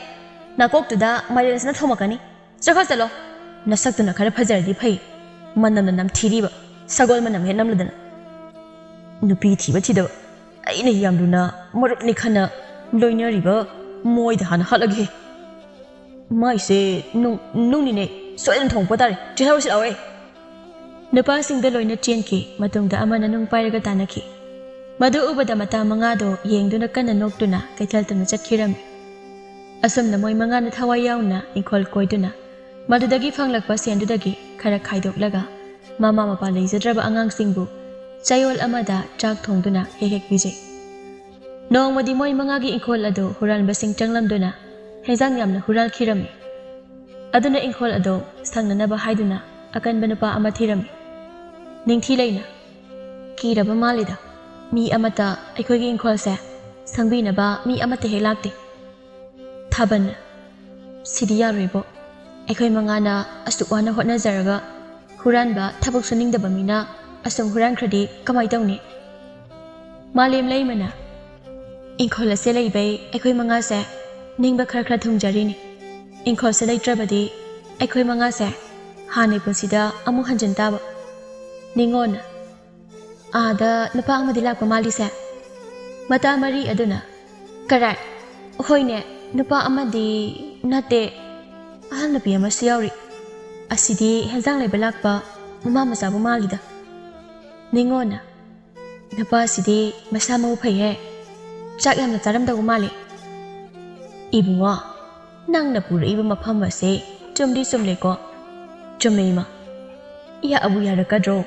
ꯅꯀꯣꯛꯇꯨꯗ ꯃꯥꯏꯔꯦꯟꯁꯤꯅ ꯊꯣꯝꯃꯛꯀꯅꯤ꯫ ꯆꯠꯈ꯭ꯔꯣ ꯆꯠꯂꯣ꯫ ꯅꯁꯛꯇꯨꯅ ꯈꯔ ꯐꯖꯔꯗꯤ ꯐꯩ꯫ ꯃꯅꯝꯅ ꯅꯝꯊꯤꯔꯤꯕ꯫ ꯁꯒꯣꯜ ꯃꯅꯝ ꯍꯦꯛ ꯅꯝꯂꯗꯅ꯫ ꯅꯨꯄꯤ ꯊꯤꯕ ꯊꯤꯗꯕ꯫ ꯑꯩꯅ ꯌꯥꯝ ꯂꯨꯅ ꯃꯔꯨꯞꯅꯤ ꯈꯟꯅ ꯂꯣꯏꯅꯔꯤꯕ ꯃꯣꯏꯗ ꯍꯥꯟꯅ ꯍꯥꯠꯂꯒꯦ꯫ ꯃꯥꯏꯁꯦ ꯅꯨꯡ, ꯅꯨꯡꯅꯤꯅꯦ꯫ ꯁꯣꯏꯗꯅ ꯊꯣꯡꯄ ꯇꯥꯔꯦ꯫ ꯆꯦꯜꯍꯧꯔꯁꯤ ꯂꯥꯛꯑꯣ꯫ ꯅꯨꯄꯥꯁꯤꯡꯗ ꯂꯣꯏꯅ ꯆꯦꯟꯈꯤ꯫ ꯃꯇꯨꯡꯗ ꯑꯃꯅ ꯅꯨꯡ ꯄꯥꯏꯔꯒ ꯇꯥꯟꯅꯈꯤ꯫ ꯃꯗꯨ ꯎꯕꯗ ꯃꯇꯥ ꯃꯉꯥꯗꯣ ꯌꯦꯡꯗꯨꯅ ꯀꯟꯅ ꯅꯣꯛꯇꯨꯅ ꯀꯩꯊꯦꯜ ꯇꯝꯅ ꯆꯠꯈꯤꯔꯝꯃꯤ꯫ ꯑꯁꯨꯝꯅ ꯃꯣꯏ ꯃꯉꯥꯅ ꯊꯋꯥꯏ ꯌꯥꯎꯅ ꯏꯪꯈꯣꯜ ꯀꯣꯏꯗꯨꯅ ꯃꯗꯨꯗꯒꯤ ꯐꯪꯂꯛꯄ ꯁꯦꯟꯗꯨꯗꯒꯤ ꯈꯔ ꯈꯥꯏꯗꯣꯛꯂꯒ ꯃꯃꯥ ꯃꯄꯥ ꯂꯩꯖꯗ꯭ꯔꯕ ꯑꯉꯥꯡꯁꯤꯡꯕꯨ ꯆꯌꯣꯜ ꯑꯃꯗ ꯆꯥꯛ ꯊꯣꯡꯗꯨꯅ ꯍꯦꯛ ꯍꯦꯛ ꯄꯤꯖꯩ꯫ ꯅꯣꯡꯃꯗꯤ ꯃꯣꯏ ꯃꯉꯥꯒꯤ ꯏꯪꯈꯣꯜ ꯑꯗꯨ ꯍꯨꯔꯥꯟꯕꯁꯤꯡ ꯆꯪꯂꯝꯗꯨꯅ ꯍꯦꯟꯖꯥꯡ ꯌꯥꯝꯅ ꯍꯨꯔꯥꯟꯈꯤꯔꯝꯃꯤ꯫ ꯑꯗꯨꯅ ꯏꯪꯈꯣꯜ ꯑꯗꯨ ꯁꯪꯅꯅꯕ ꯍꯥꯏꯗꯨꯅ ꯑꯀꯟꯕ ꯅꯨꯄꯥ ꯑꯃ ꯊꯤꯔꯝꯃꯤ꯫ ꯅꯤꯡꯊꯤ ꯂꯩꯅ, "ꯀꯤꯔꯕ ꯃꯥꯜꯂꯤꯗ꯫ ꯃꯤ ꯑꯃꯠꯇ ꯑꯩꯈꯣꯏꯒꯤ ꯏꯪꯈꯣꯜꯁꯦ ꯁꯪꯕꯤꯅꯕ ꯃꯤ ꯑꯃꯠꯇ ꯍꯦꯛ ꯂꯥꯛꯇꯦ꯫" ꯊꯥꯕꯜ, "ꯁꯤꯗꯤ ꯌꯥꯔꯣꯏꯕꯣ꯫ ꯑꯩꯈꯣꯏ ꯃꯉꯥꯅ ꯑꯁꯨꯛ ꯋꯥꯅ ꯍꯣꯠꯅꯖꯔꯒ ꯍꯨꯔꯥꯟꯕ ꯊꯕꯛ ꯁꯨꯅꯤꯡꯗꯕ ꯃꯤꯅ ꯑꯁꯨꯝ ꯍꯨꯔꯥꯟꯈ꯭ꯔꯗꯤ ꯀꯃꯥꯏ ꯇꯧꯅꯤ?" ꯃꯥꯂꯦꯝ ꯂꯩꯃꯅ, "ꯏꯪꯈꯣꯜ ꯑꯁꯦ ꯂꯩꯕꯩ ꯑꯩꯈꯣꯏ ꯃꯉꯥꯁꯦ ꯅꯤꯡꯕ ꯈꯔ ꯈꯔ ꯊꯨꯡꯖꯔꯤꯅꯤ꯫ ꯏꯪꯈꯣꯜꯁꯦ ꯂꯩꯇ꯭ꯔꯕꯗꯤ ꯑꯩꯈꯣꯏ ꯃꯉꯥꯁꯦ ꯍꯥꯟꯅꯩ ꯄꯨꯟꯁꯤꯗ ꯑꯃꯨꯛ ꯍꯟꯖꯤꯟ ꯇꯥꯕ꯫" ꯅꯤꯉꯣꯜꯅ, "ꯑꯥꯗ ꯅꯨꯄꯥ ꯑꯃꯗꯤ ꯂꯥꯛꯄ ꯃꯥꯜꯂꯤꯁꯦ꯫" ꯃꯇꯥ ꯃꯔꯤ ꯑꯗꯨꯅ, "ꯀꯔꯥꯏ? ꯍꯣꯏꯅꯦ, ꯅꯨꯄꯥ ꯑꯃꯗꯤ ꯅꯠꯇꯦ, ꯑꯍꯜ ꯅꯨꯄꯤ ꯑꯃꯁꯨ ꯌꯥꯎꯔꯤ꯫ ꯑꯁꯤꯗꯤ ꯍꯦꯟꯖꯥꯡ ꯂꯩꯕ ꯂꯥꯛꯄ ꯃꯃꯥ ꯃꯆꯥꯕꯨ ꯃꯥꯜꯂꯤꯗ꯫" ꯅꯤꯉꯣꯜꯅ, "ꯅꯨꯄꯥꯁꯤꯗꯤ ꯃꯁꯥ ꯃꯎ ꯐꯩꯍꯦ꯫ ꯆꯥꯛ ꯌꯥꯝꯅ ꯆꯥꯔꯝꯗꯧꯕ ꯃꯥꯜꯂꯤ꯫" "ꯏꯕꯨꯡꯉꯣ, ꯅꯪꯅ ꯄꯨꯔꯛꯏꯕ ꯃꯐꯝ ꯑꯁꯦ ꯆꯨꯝꯗꯤ ꯆꯨꯝꯂꯦꯀꯣ꯫" "ꯆꯨꯝꯃꯦ ꯏꯃꯥ꯫ ꯌꯥꯕꯨ ꯌꯥꯔꯛꯀꯗ꯭ꯔꯣ?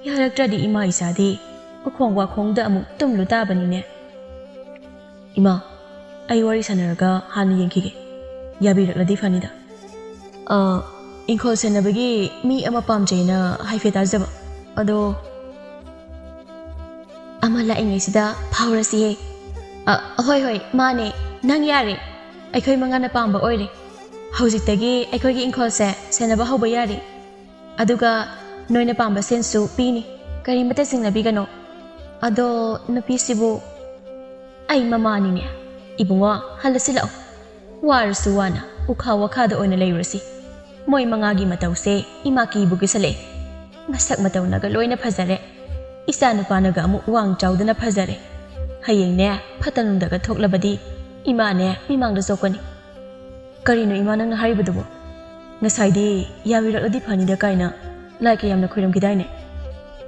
ꯌꯥꯔꯛꯇ꯭ꯔꯗꯤ ꯏꯃꯥ ꯏꯆꯥꯗꯤ ꯎꯈꯣꯡ ꯋꯥꯈꯣꯡꯗ ꯑꯃꯨꯛ ꯇꯨꯝꯂꯨ ꯇꯥꯕꯅꯤꯅꯦ꯫" "ꯏꯃꯥ, ꯑꯩ ꯋꯥꯔꯤ ꯁꯥꯟꯅꯔꯒ ꯍꯥꯟꯅ ꯌꯦꯡꯈꯤꯒꯦ꯫ ꯌꯥꯕꯤꯔꯛꯂꯗꯤ ꯐꯅꯤꯗ꯫ ꯑ, ꯏꯪꯈꯣꯜ ꯁꯦꯟꯅꯕꯒꯤ ꯃꯤ ꯑꯃ ꯄꯥꯝꯖꯩꯅ ꯍꯥꯏꯐꯦꯠ ꯇꯥꯖꯕ꯫ ꯑꯗꯣ ꯑꯃ ꯂꯥꯛꯏꯉꯩꯁꯤꯗ ꯐꯥꯎꯔꯁꯤꯍꯦ꯫" "ꯑ, ꯍꯣꯏ, ꯍꯣꯏ, ꯃꯥꯅꯦ꯫ ꯅꯪ ꯌꯥꯔꯦ꯫ ꯑꯩꯈꯣꯏ ꯃꯉꯥꯅ ꯄꯥꯝꯕ ꯑꯣꯏꯔꯦ꯫" ꯍꯧꯖꯤꯛꯇꯒꯤ ꯑꯩꯈꯣꯏꯒꯤ ꯏꯪꯈꯣꯜꯁꯦ ꯁꯦꯟꯅꯕ ꯍꯧꯕ ꯌꯥꯔꯦ꯫ ꯑꯗꯨꯒ ꯅꯣꯏꯅ ꯄꯥꯝꯕ ꯁꯦꯟꯁꯨ ꯄꯤꯅꯤ꯫ ꯀꯔꯤꯃꯇ ꯆꯤꯡꯅꯕꯤꯒꯅꯣ꯫ ꯑꯗꯣ ꯅꯨꯄꯤꯁꯤꯕꯨ, ꯑꯩ ꯃꯃꯥꯅꯤꯅꯦ꯫ ꯏꯕꯨꯡꯉꯣ, ꯍꯜꯂꯁꯤ ꯂꯥꯛꯑꯣ꯫ ꯋꯥꯔꯁꯨ ꯋꯥꯅ ꯎꯈꯥ ꯋꯥꯈꯥꯗ ꯑꯣꯏꯅ ꯂꯩꯔꯨꯔꯁꯤ꯫ ꯃꯣꯏ ꯃꯉꯥꯒꯤ ꯃꯇꯧꯁꯦ ꯏꯃꯥ ꯀꯤꯕꯨ ꯀꯤꯁꯜꯂꯛꯑꯦ꯫ ꯃꯁꯛ ꯃꯇꯧꯅꯒ ꯂꯣꯏꯅ ꯐꯖꯔꯦ꯫ ꯏꯆꯥ ꯅꯨꯄꯥꯅꯒ ꯑꯃꯨꯛ ꯋꯥꯡ ꯆꯥꯎꯗꯅ ꯐꯖꯔꯦ꯫ ꯍꯌꯦꯡꯅꯦ ꯐꯠꯇ ꯅꯨꯡꯗꯒ ꯊꯣꯛꯂꯕꯗꯤ ꯏꯃꯥꯅꯦ ꯃꯤꯃꯥꯡꯗ ꯆꯣꯛꯀꯅꯤ꯫ ꯀꯔꯤꯅꯣ ꯏꯃꯥ ꯅꯪꯅ ꯍꯥꯏꯔꯤꯕꯗꯨꯕꯣ? ꯉꯁꯥꯏꯗꯤ ꯌꯥꯕꯤꯔꯛꯂꯗꯤ ꯐꯅꯤꯗ ꯀꯥꯏꯅ ꯂꯥꯏ ꯀꯌꯥꯝꯅ ꯈꯣꯏꯔꯝꯈꯤꯗꯥꯏꯅꯦ?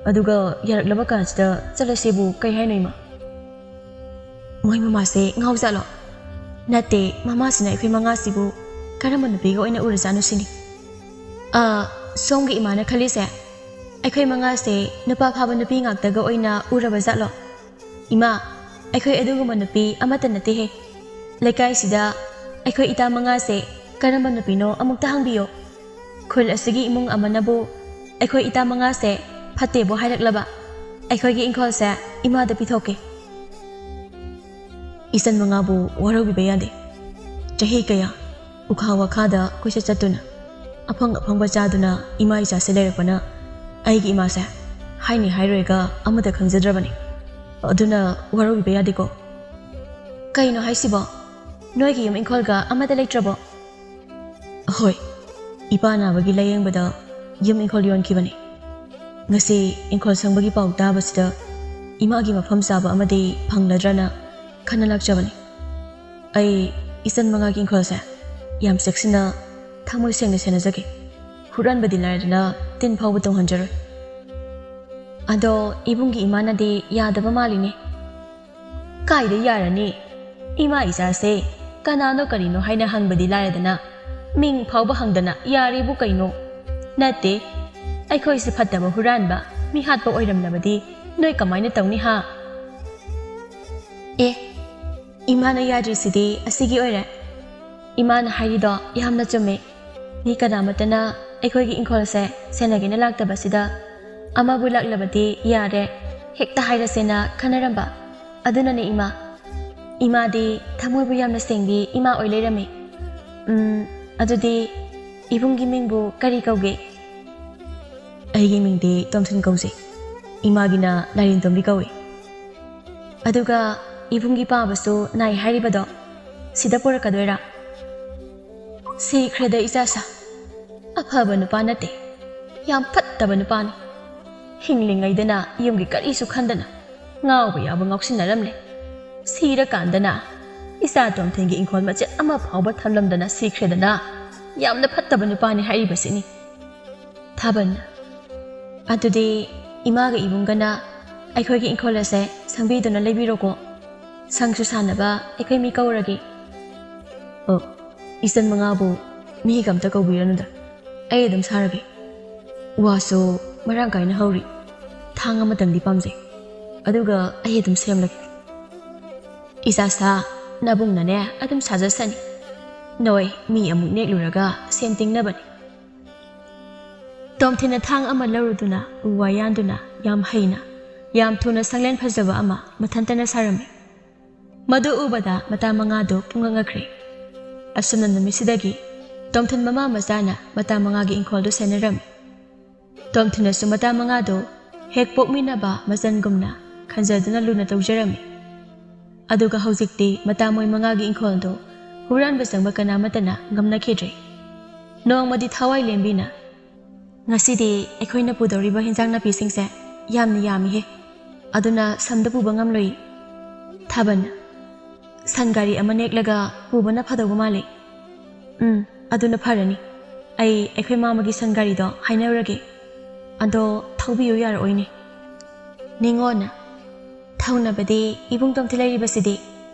ꯑꯗꯨꯒ ꯌꯥꯔꯛꯂꯕ ꯀꯥꯟꯁꯤꯗ ꯆꯠꯂꯁꯤꯕꯨ ꯀꯩ ꯍꯥꯏꯅꯣ ꯏꯃꯥ? ꯃꯣꯏ ꯃꯃꯥꯁꯦ ꯉꯥꯎꯖꯥꯠꯂꯣ? ꯅꯠꯇꯦ, ꯃꯃꯥꯁꯤꯅ ꯑꯩꯈꯣꯏ ꯃꯉꯥꯁꯤꯕꯨ ꯀꯔꯝꯕ ꯅꯨꯄꯤꯒ ꯑꯣꯏꯅ ꯎꯔꯖꯥꯠꯅꯣ ꯁꯤꯅꯤ꯫ ꯑꯥ, ꯁꯣꯝꯒꯤ ꯏꯃꯥꯅ ꯈꯜꯂꯤꯁꯦ ꯑꯩꯈꯣꯏ ꯃꯉꯥꯁꯦ ꯅꯨꯄꯥ ꯐꯥꯕ ꯅꯨꯄꯤ ꯉꯥꯛꯇꯒ ꯑꯣꯏꯅ ꯎꯔꯕ ꯖꯥꯠꯂꯣ? ꯏꯃꯥ, ꯑꯩꯈꯣꯏ ꯑꯗꯨꯒꯨꯝꯕ ꯅꯨꯄꯤ ꯑꯃꯠꯇ ꯅꯠꯇꯦꯍꯦ꯫ ꯂꯩꯀꯥꯏꯁꯤꯗ ꯑꯩꯈꯣꯏ ꯏꯇꯥ ꯃꯉꯥꯁꯦ ꯀꯔꯝꯕ ꯅꯨꯄꯤꯅꯣ ꯑꯃꯨꯛꯇ ꯍꯪꯕꯤꯌꯣ꯫ ꯈꯨꯜ ꯑꯁꯤꯒꯤ ꯏꯃꯨꯡ ꯑꯃꯅꯕꯨ ꯑꯩꯈꯣꯏ ꯏꯇꯥ ꯃꯉꯥꯁꯦ ꯐꯠꯇꯦꯕꯨ ꯍꯥꯏꯔꯛꯂꯕ, ꯑꯩꯈꯣꯏꯒꯤ ꯏꯪꯈꯣꯜꯁꯦ ꯏꯃꯥꯗ ꯄꯤꯊꯣꯛꯀꯦ꯫ ꯏꯆꯟ ꯃꯉꯥꯕꯨ ꯋꯥꯔꯧꯕꯤꯕ ꯌꯥꯗꯦ꯫ ꯆꯍꯤ ꯀꯌꯥ ꯎꯈꯥ ꯋꯥꯈꯥꯗ ꯀꯣꯏꯆꯠ ꯆꯠꯇꯨꯅ, ꯑꯐꯪ ꯑꯐꯪꯕ ꯆꯥꯗꯨꯅ ꯏꯃꯥ ꯏꯆꯥꯁꯦ ꯂꯩꯔꯛꯄꯅ ꯑꯩꯒꯤ ꯏꯃꯥꯁꯦ ꯍꯥꯏꯅꯤ ꯍꯥꯏꯔꯣꯏꯒ ꯑꯃꯗ ꯈꯪꯖꯗ꯭ꯔꯕꯅꯤ꯫ ꯑꯗꯨꯅ ꯋꯥꯔꯧꯕꯤꯕ ꯌꯥꯗꯦꯀꯣ꯫ ꯀꯩꯅꯣ ꯍꯥꯏꯁꯤꯕꯣ? ꯅꯣꯏꯒꯤ ꯌꯨꯝ ꯏꯪꯈꯣꯜꯒ ꯑꯃꯗ ꯂꯩꯇ꯭ꯔꯕꯣ? ꯍꯣꯏ, ꯏꯄꯥ ꯅꯥꯕꯒꯤ ꯂꯥꯌꯦꯡꯕꯗ ꯌꯨꯝ ꯏꯪꯈꯣꯜ ꯌꯣꯟꯈꯤꯕꯅꯤ꯫ ꯉꯁꯤ ꯏꯪꯈꯣꯜ ꯁꯪꯕꯒꯤ ꯄꯥꯎ ꯇꯥꯕꯁꯤꯗ ꯏꯃꯥꯒꯤ ꯃꯐꯝ ꯆꯥꯕ ꯑꯃꯗꯤ ꯐꯪꯂꯗ꯭ꯔꯅ ꯈꯟꯅ ꯂꯥꯛꯆꯕꯅꯤ꯫ ꯑꯩ ꯏꯆꯟ ꯃꯉꯥꯒꯤ ꯏꯪꯈꯣꯜꯁꯦ ꯌꯥꯝ ꯆꯦꯛꯁꯤꯟꯅ ꯊꯃꯣꯏ ꯁꯦꯡꯅ ꯁꯦꯟꯅꯖꯒꯦ꯫ ꯍꯨꯔꯥꯟꯕꯗꯤ ꯂꯥꯏꯔꯗꯅ ꯇꯤꯟ ꯐꯥꯎꯕ ꯇꯣꯡꯍꯟꯖꯔꯣꯏ꯫ ꯑꯗꯣ ꯏꯕꯨꯡꯒꯤ ꯏꯃꯥꯅꯗꯤ ꯌꯥꯗꯕ ꯃꯥꯜꯂꯤꯅꯦ꯫ ꯀꯥꯏꯗ ꯌꯥꯔꯅꯤ? ꯏꯃꯥ ꯏꯆꯥꯁꯦ ꯀꯅꯥꯅꯣ ꯀꯔꯤꯅꯣ ꯍꯥꯏꯅ ꯍꯪꯕꯗꯤ ꯂꯥꯏꯔꯗꯅ, ꯃꯤꯡ ꯐꯥꯎꯕ ꯍꯪꯗꯅ ꯌꯥꯔꯤꯕꯨ ꯀꯩꯅꯣ? ꯅꯠꯇꯦ, ꯑꯩꯈꯣꯏꯁꯦ ꯐꯠꯇꯕ ꯍꯨꯔꯥꯟꯕ, ꯃꯤꯍꯥꯠꯄ ꯑꯣꯏꯔꯝꯂꯕꯗꯤ ꯅꯣꯏ ꯀꯃꯥꯏꯅ ꯇꯧꯅꯤ ꯍꯥ? ꯑꯦ, ꯏꯃꯥꯅ ꯌꯥꯗ꯭ꯔꯤꯁꯤꯗꯤ ꯑꯁꯤꯒꯤ ꯑꯣꯏꯔꯦ꯫ ꯏꯃꯥꯅ ꯍꯥꯏꯔꯤꯗꯣ ꯌꯥꯝꯅ ꯆꯨꯝꯃꯦ꯫ ꯃꯤ ꯀꯅꯥꯃꯠꯇꯅ ꯑꯩꯈꯣꯏꯒꯤ ꯏꯪꯈꯣꯜꯁꯦ ꯁꯦꯟꯅꯒꯦꯅ ꯂꯥꯛꯇꯕꯁꯤꯗ ꯑꯃꯕꯨ ꯂꯥꯛꯂꯕꯗꯤ ꯌꯥꯔꯦ, ꯍꯦꯛꯇ ꯍꯥꯏꯔꯁꯦꯅ ꯈꯟꯅꯔꯝꯕ꯫ ꯑꯗꯨꯅꯅꯦ ꯏꯃꯥ꯫ ꯏꯃꯥꯗꯤ ꯊꯃꯣꯏꯕꯨ ꯌꯥꯝꯅ ꯁꯦꯡꯕꯤ ꯏꯃꯥ ꯑꯣꯏ ꯂꯩꯔꯝꯃꯤ꯫ ꯎꯝ, ꯑꯗꯨꯗꯤ ꯏꯕꯨꯡꯒꯤ ꯃꯤꯡꯕꯨ ꯀꯔꯤ ꯀꯧꯒꯦ? ꯑꯩꯒꯤ ꯃꯤꯡꯗꯤ ꯇꯣꯝꯊꯤꯟ ꯀꯧꯖꯩ꯫ ꯏꯃꯥꯒꯤꯅ ꯂꯥꯏꯔꯦꯟꯇꯣꯝꯕꯤ ꯀꯧꯏ꯫ ꯑꯗꯨꯒ ꯏꯕꯨꯡꯒꯤ ꯄꯥꯕꯁꯨ ꯅꯥꯏ ꯍꯥꯏꯔꯤꯕꯗꯣ ꯁꯤꯗ ꯄꯨꯔꯛꯀꯗꯣꯏꯔꯥ? ꯁꯤꯈ꯭ꯔꯦꯗ ꯏꯆꯥꯁꯥ꯫ ꯑꯐꯕ ꯅꯨꯄꯥ ꯅꯠꯇꯦ, ꯌꯥꯝ ꯐꯠꯇꯕ ꯅꯨꯄꯥꯅꯤ꯫ ꯍꯤꯡꯂꯤꯉꯩꯗꯅ ꯌꯨꯝꯒꯤ ꯀꯔꯤꯁꯨ ꯈꯟꯗꯅ ꯉꯥꯎꯕ ꯌꯥꯕ ꯉꯥꯎꯁꯤꯟꯅꯔꯝꯂꯦ꯫ ꯁꯤꯔꯀꯥꯟꯗꯅ ꯏꯆꯥ ꯇꯣꯝꯊꯤꯟꯒꯤ ꯏꯪꯈꯣꯜ ꯃꯆꯦꯠ ꯑꯃ ꯐꯥꯎꯕ ꯊꯝꯂꯝꯗꯅ ꯁꯤꯈ꯭ꯔꯦꯗꯅ꯫ ꯌꯥꯝꯅ ꯐꯠꯇꯕ ꯅꯨꯄꯥꯅꯤ ꯍꯥꯏꯔꯤꯕꯁꯤꯅꯤ꯫ ꯊꯥꯕꯜ, ꯑꯗꯨꯗꯤ ꯏꯃꯥꯒ ꯏꯕꯨꯡꯒꯅ ꯑꯩꯈꯣꯏꯒꯤ ꯏꯪꯈꯣꯜ ꯑꯁꯦ ꯁꯪꯕꯤꯗꯨꯅ ꯂꯩꯕꯤꯔꯣꯀꯣ꯫ ꯁꯪꯁꯨ ꯁꯥꯅꯕ ꯑꯩꯈꯣꯏ ꯃꯤ ꯀꯧꯔꯒꯦ꯫ ꯑꯣ, ꯏꯆꯟ ꯃꯉꯥꯕꯨ ꯃꯤꯒ ꯑꯝꯇ ꯀꯧꯕꯤꯔꯅꯨꯗ, ꯑꯩ ꯑꯗꯨꯝ ꯁꯥꯔꯒꯦ꯫ ꯋꯥꯁꯨ ꯃꯔꯥꯡ ꯀꯥꯏꯅ ꯍꯧꯔꯤ꯫ ꯊꯥꯡ ꯑꯃꯇꯪꯗꯤ ꯄꯥꯝꯖꯩ, ꯑꯗꯨꯒ ꯑꯩ ꯑꯗꯨꯝ ꯁꯦꯝꯂꯒꯦ꯫ ꯏꯆꯥꯁꯥ, ꯅꯕꯨꯡꯅꯅꯦ ꯑꯗꯨꯝ ꯁꯥꯖꯁꯅꯤ꯫ ꯅꯣꯏ ꯃꯤ ꯑꯃꯨꯛ ꯅꯦꯛꯂꯨꯔꯒ ꯁꯦꯟ ꯇꯤꯡꯅꯕꯅꯤ꯫ ꯇꯣꯝꯊꯤꯟꯅ ꯊꯥꯡ ꯑꯃ ꯂꯧꯔꯨꯗꯨꯅ ꯎ ꯋꯥ ꯌꯥꯟꯗꯨꯅ ꯌꯥꯝ ꯍꯩꯅ, ꯌꯥꯝ ꯊꯨꯅ ꯁꯪꯂꯦꯟ ꯐꯖꯕ ꯑꯃ ꯃꯊꯟꯇꯅ ꯁꯥꯔꯝꯃꯤ꯫ ꯃꯗꯨ ꯎꯕꯗ ꯃꯇꯥ ꯃꯉꯥꯗꯨ ꯄꯨꯡꯉꯛ ꯉꯛꯈ꯭ꯔꯦ꯫ ꯑꯁꯨꯝꯅ ꯅꯨꯃꯤꯠꯁꯤꯗꯒꯤ ꯇꯣꯝꯊꯤꯟ ꯃꯃꯥ ꯃꯆꯥꯅ ꯃꯇꯥ ꯃꯉꯥꯒꯤ ꯏꯪꯈꯣꯜꯗꯨ ꯁꯦꯟꯅꯔꯝꯃꯤ꯫ ꯇꯣꯝꯊꯤꯟꯅꯁꯨ ꯃꯇꯥ ꯃꯉꯥꯗꯨ ꯍꯦꯛ ꯄꯣꯛꯃꯤꯟꯅꯕ ꯃꯆꯟꯒꯨꯝꯅ ꯈꯟꯖꯗꯨꯅ ꯂꯨꯅ ꯇꯧꯖꯔꯝꯃꯤ꯫ ꯑꯗꯨꯒ ꯍꯧꯖꯤꯛꯇꯤ ꯃꯇꯥ ꯃꯣꯏ ꯃꯉꯥꯒꯤ ꯏꯪꯈꯣꯜꯗꯨ ꯍꯨꯔꯥꯟꯕ ꯆꯪꯕ ꯀꯅꯥꯃꯠꯇꯅ ꯉꯝꯅꯈꯤꯗ꯭ꯔꯦ꯫ ꯅꯣꯡꯃꯗꯤ ꯊꯋꯥꯏ ꯂꯦꯝꯕꯤꯅ, "ꯉꯁꯤꯗꯤ ꯑꯩꯈꯣꯏꯅ ꯄꯨꯗꯧꯔꯤꯕ ꯍꯤꯟꯖꯥꯡ ꯅꯥꯄꯤꯁꯤꯡꯁꯦ ꯌꯥꯝꯅ ꯌꯥꯝꯃꯤꯍꯦ, ꯑꯗꯨꯅ ꯁꯝꯗ ꯄꯨꯕ ꯉꯝꯂꯣꯏ꯫" ꯊꯥꯕꯜ, "ꯁꯟ ꯒꯥꯔꯤ ꯑꯃ ꯅꯦꯛꯂꯒ ꯄꯨꯕꯅ ꯐꯗꯧꯕ ꯃꯥꯜꯂꯤ꯫" "ꯎꯝ, ꯑꯗꯨꯅ ꯐꯔꯅꯤ꯫ ꯑꯩ ꯑꯩꯈꯣꯏ ꯃꯥꯃꯒꯤ ꯁꯟ ꯒꯥꯔꯤꯗꯣ ꯍꯥꯏꯅꯔꯨꯔꯒꯦ꯫ ꯑꯗꯣ ꯊꯧꯕꯤꯌꯨ ꯌꯥꯔꯛꯑꯣꯏꯅꯦ꯫" ꯅꯤꯉꯣꯜꯅ, "ꯊꯧꯅꯕꯗꯤ ꯏꯕꯨꯡ ꯇꯣꯝꯊꯤꯟ ꯂꯩꯔꯤꯕꯁꯤꯗꯤ,